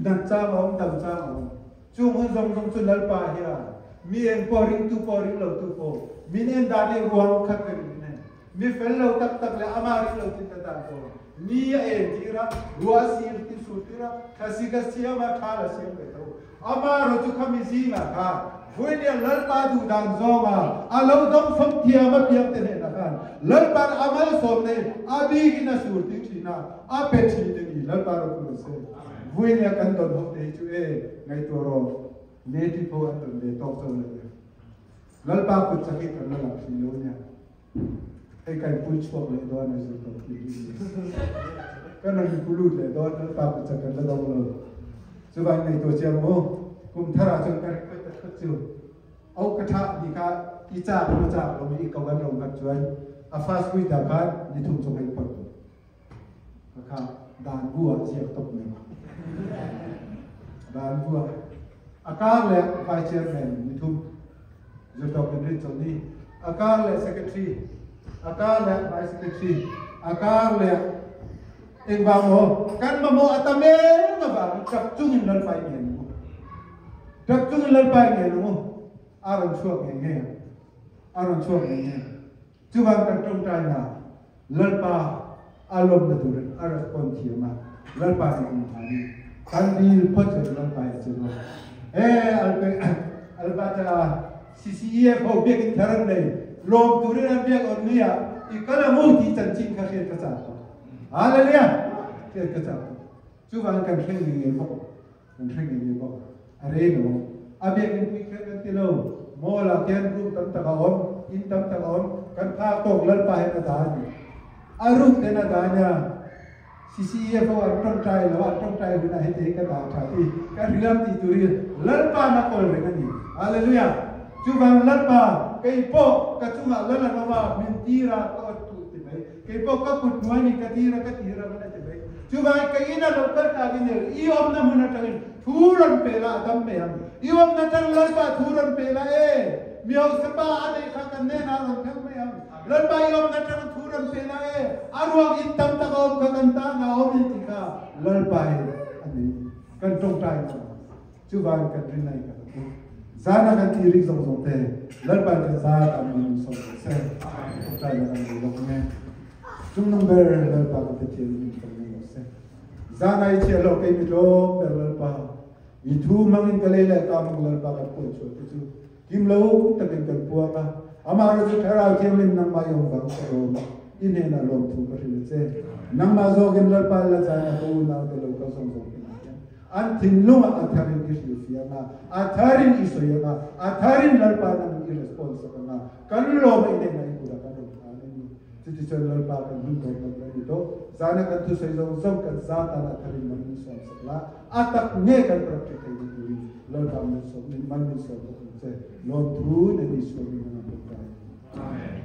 Speaker 1: nat caan a awm, dam caan a awm. Chung hun zawng zawng chu Lalpa hian mi eng pawh ringtu pawh ring lotu pawh min en dan hi ruang khat vekin min en. Mi fel lo tak tak leh amah ring lo tin ta dan pawh ni a en tir a, ruah a sir tin sur tir a, thlasik a siam a, thal a siam ve tho. Amaherawh chu khami zingah khan Vawinia Lalpa duh dan zawnga a lo dawng fawm thiam apiang te hnenah khan Lalpa'n a malsawm nei a bikin a sur tir thin a, a pe thin a ni. Lalpa ropui se. Vawinia kan dawn ho te hi chu e, ngaihtuah rawh, native ho an dawn ve tawk chauh lo nia. Lalpa kut chak hi kan la lang hrih lo nia. Hei kan pul chhuak leh dawn a zir tawh tih hi kan rawn in lut leh dawn Lalpa kut chak kan la dawng lo. Chuvang ngaihtuah chiang mu kum thar ah chuan ka request ta thut chu au ka thah ni kha i chak lo chak lo mi i ko an lo ngat chuan a first week ah khan ni thum chung hei phot tu ka kha dan bu ah ziak top mai dan bu ah a kar le vice chairman ni thum Zirtawp in rin chawlh ni. A kar leh secretary, a kar leh vice secretary, a kar leh engvang maw kan mamawh a tam em avangin tap chungin Lalpa i ngen ang u. Tap chungin Lalpa i ngen ang u. A rawn chhuak ngei ngei ang. A rawn chhuak ngei ngei ang. Chuvang kan tawngtaina Lalpa a lawmna turin a respond thiam a, Lalpa nih um hna nih kan dil phawt cun Lalpa hi a cu lo. Ee Alpe Alberta CCEF ho biakinn thar an nei lawm turin an biak on ni ah i kal ang u ti chanchin kha hriat ka chak tuk. Hallelujah! Hriat ka chak tuk. Chuvang kan thleng ngei ngei bawk. Kan hre ngei ngei bawk. A rei lo. A biakinn pui kher kan ti lo. Mall ah khian room tam tak a awm, inn tam tak a awm. Kan phak tawk Lalpa hian a dah a ni. A ruk ten a dah nia. CCEF ho an tawngtai lo a, an tawngtai hunah heti hi ka dah tha ti ka hriam tih turin Lalpa na kawl reng a ni. Hallelujah! Chuvang Lalpa, kei pawh ka chungah Lal an awm a, min tir a, ka awt thuh ti mai. Kei pawh ka kut hnuai nih ka tir a, ka tir a van a ti mai. Chuvangin ka ina lo kal takin el, i awmna hmun atangin thu rawn pe la a dam mai ang. I awmna atang Lalpa thu rawn pe la e, mi hausa pa a neih kha kan hnenah a rawn thleng mai ang. Lalpa i awmna atang thu rawn pe la e, a ruak in tam tak a awm kha kan tan a awm in tih kha Lalpa in a nei. Kan tawngtai ngam ang. Chuvangin kan rinai kan a pu. Zana kan tih rik zawng zawng te Lalpan kan za tan min min sawm rawh se. Ṭawngṭaina kan nei bawk nge. Chungnung ber Lalpa kan Pathian in min fak ngei rawh se. Zana i chhiah lo kei mi tlawm ber Lalpa. I thu hmangin ka lei leh ka hmang Lalpa kan puan chhuah te chu kim lo takin kan puang a. Amah chu Thlarau Thianghlim nangmah i awm vang ka lawm a, i hnenah lawmthu ka hrilh a che. Nangmah zawkin Lalpa la zana ka unau te lo kal zawng zawng hnenah hian An thinlungah a tharin i hrilhfiah anga, a tharin i sawi anga, a tharin Lalpa nangin i response sak anga, kan lawm a inenah i kutah kan rawn hlan a ni. Chutichuan Lalpa kan hun tawp lam kan ni tawh. Zana kan thusawi zawng zawng kan za tana a tharin man min sawm sak la, a tak nge kan practice thei ni turin Lalpa min sawm, man min sawm bawk ang che. Lawmthu nen Isua min hmang ang bawk ta.
Speaker 2: Amen.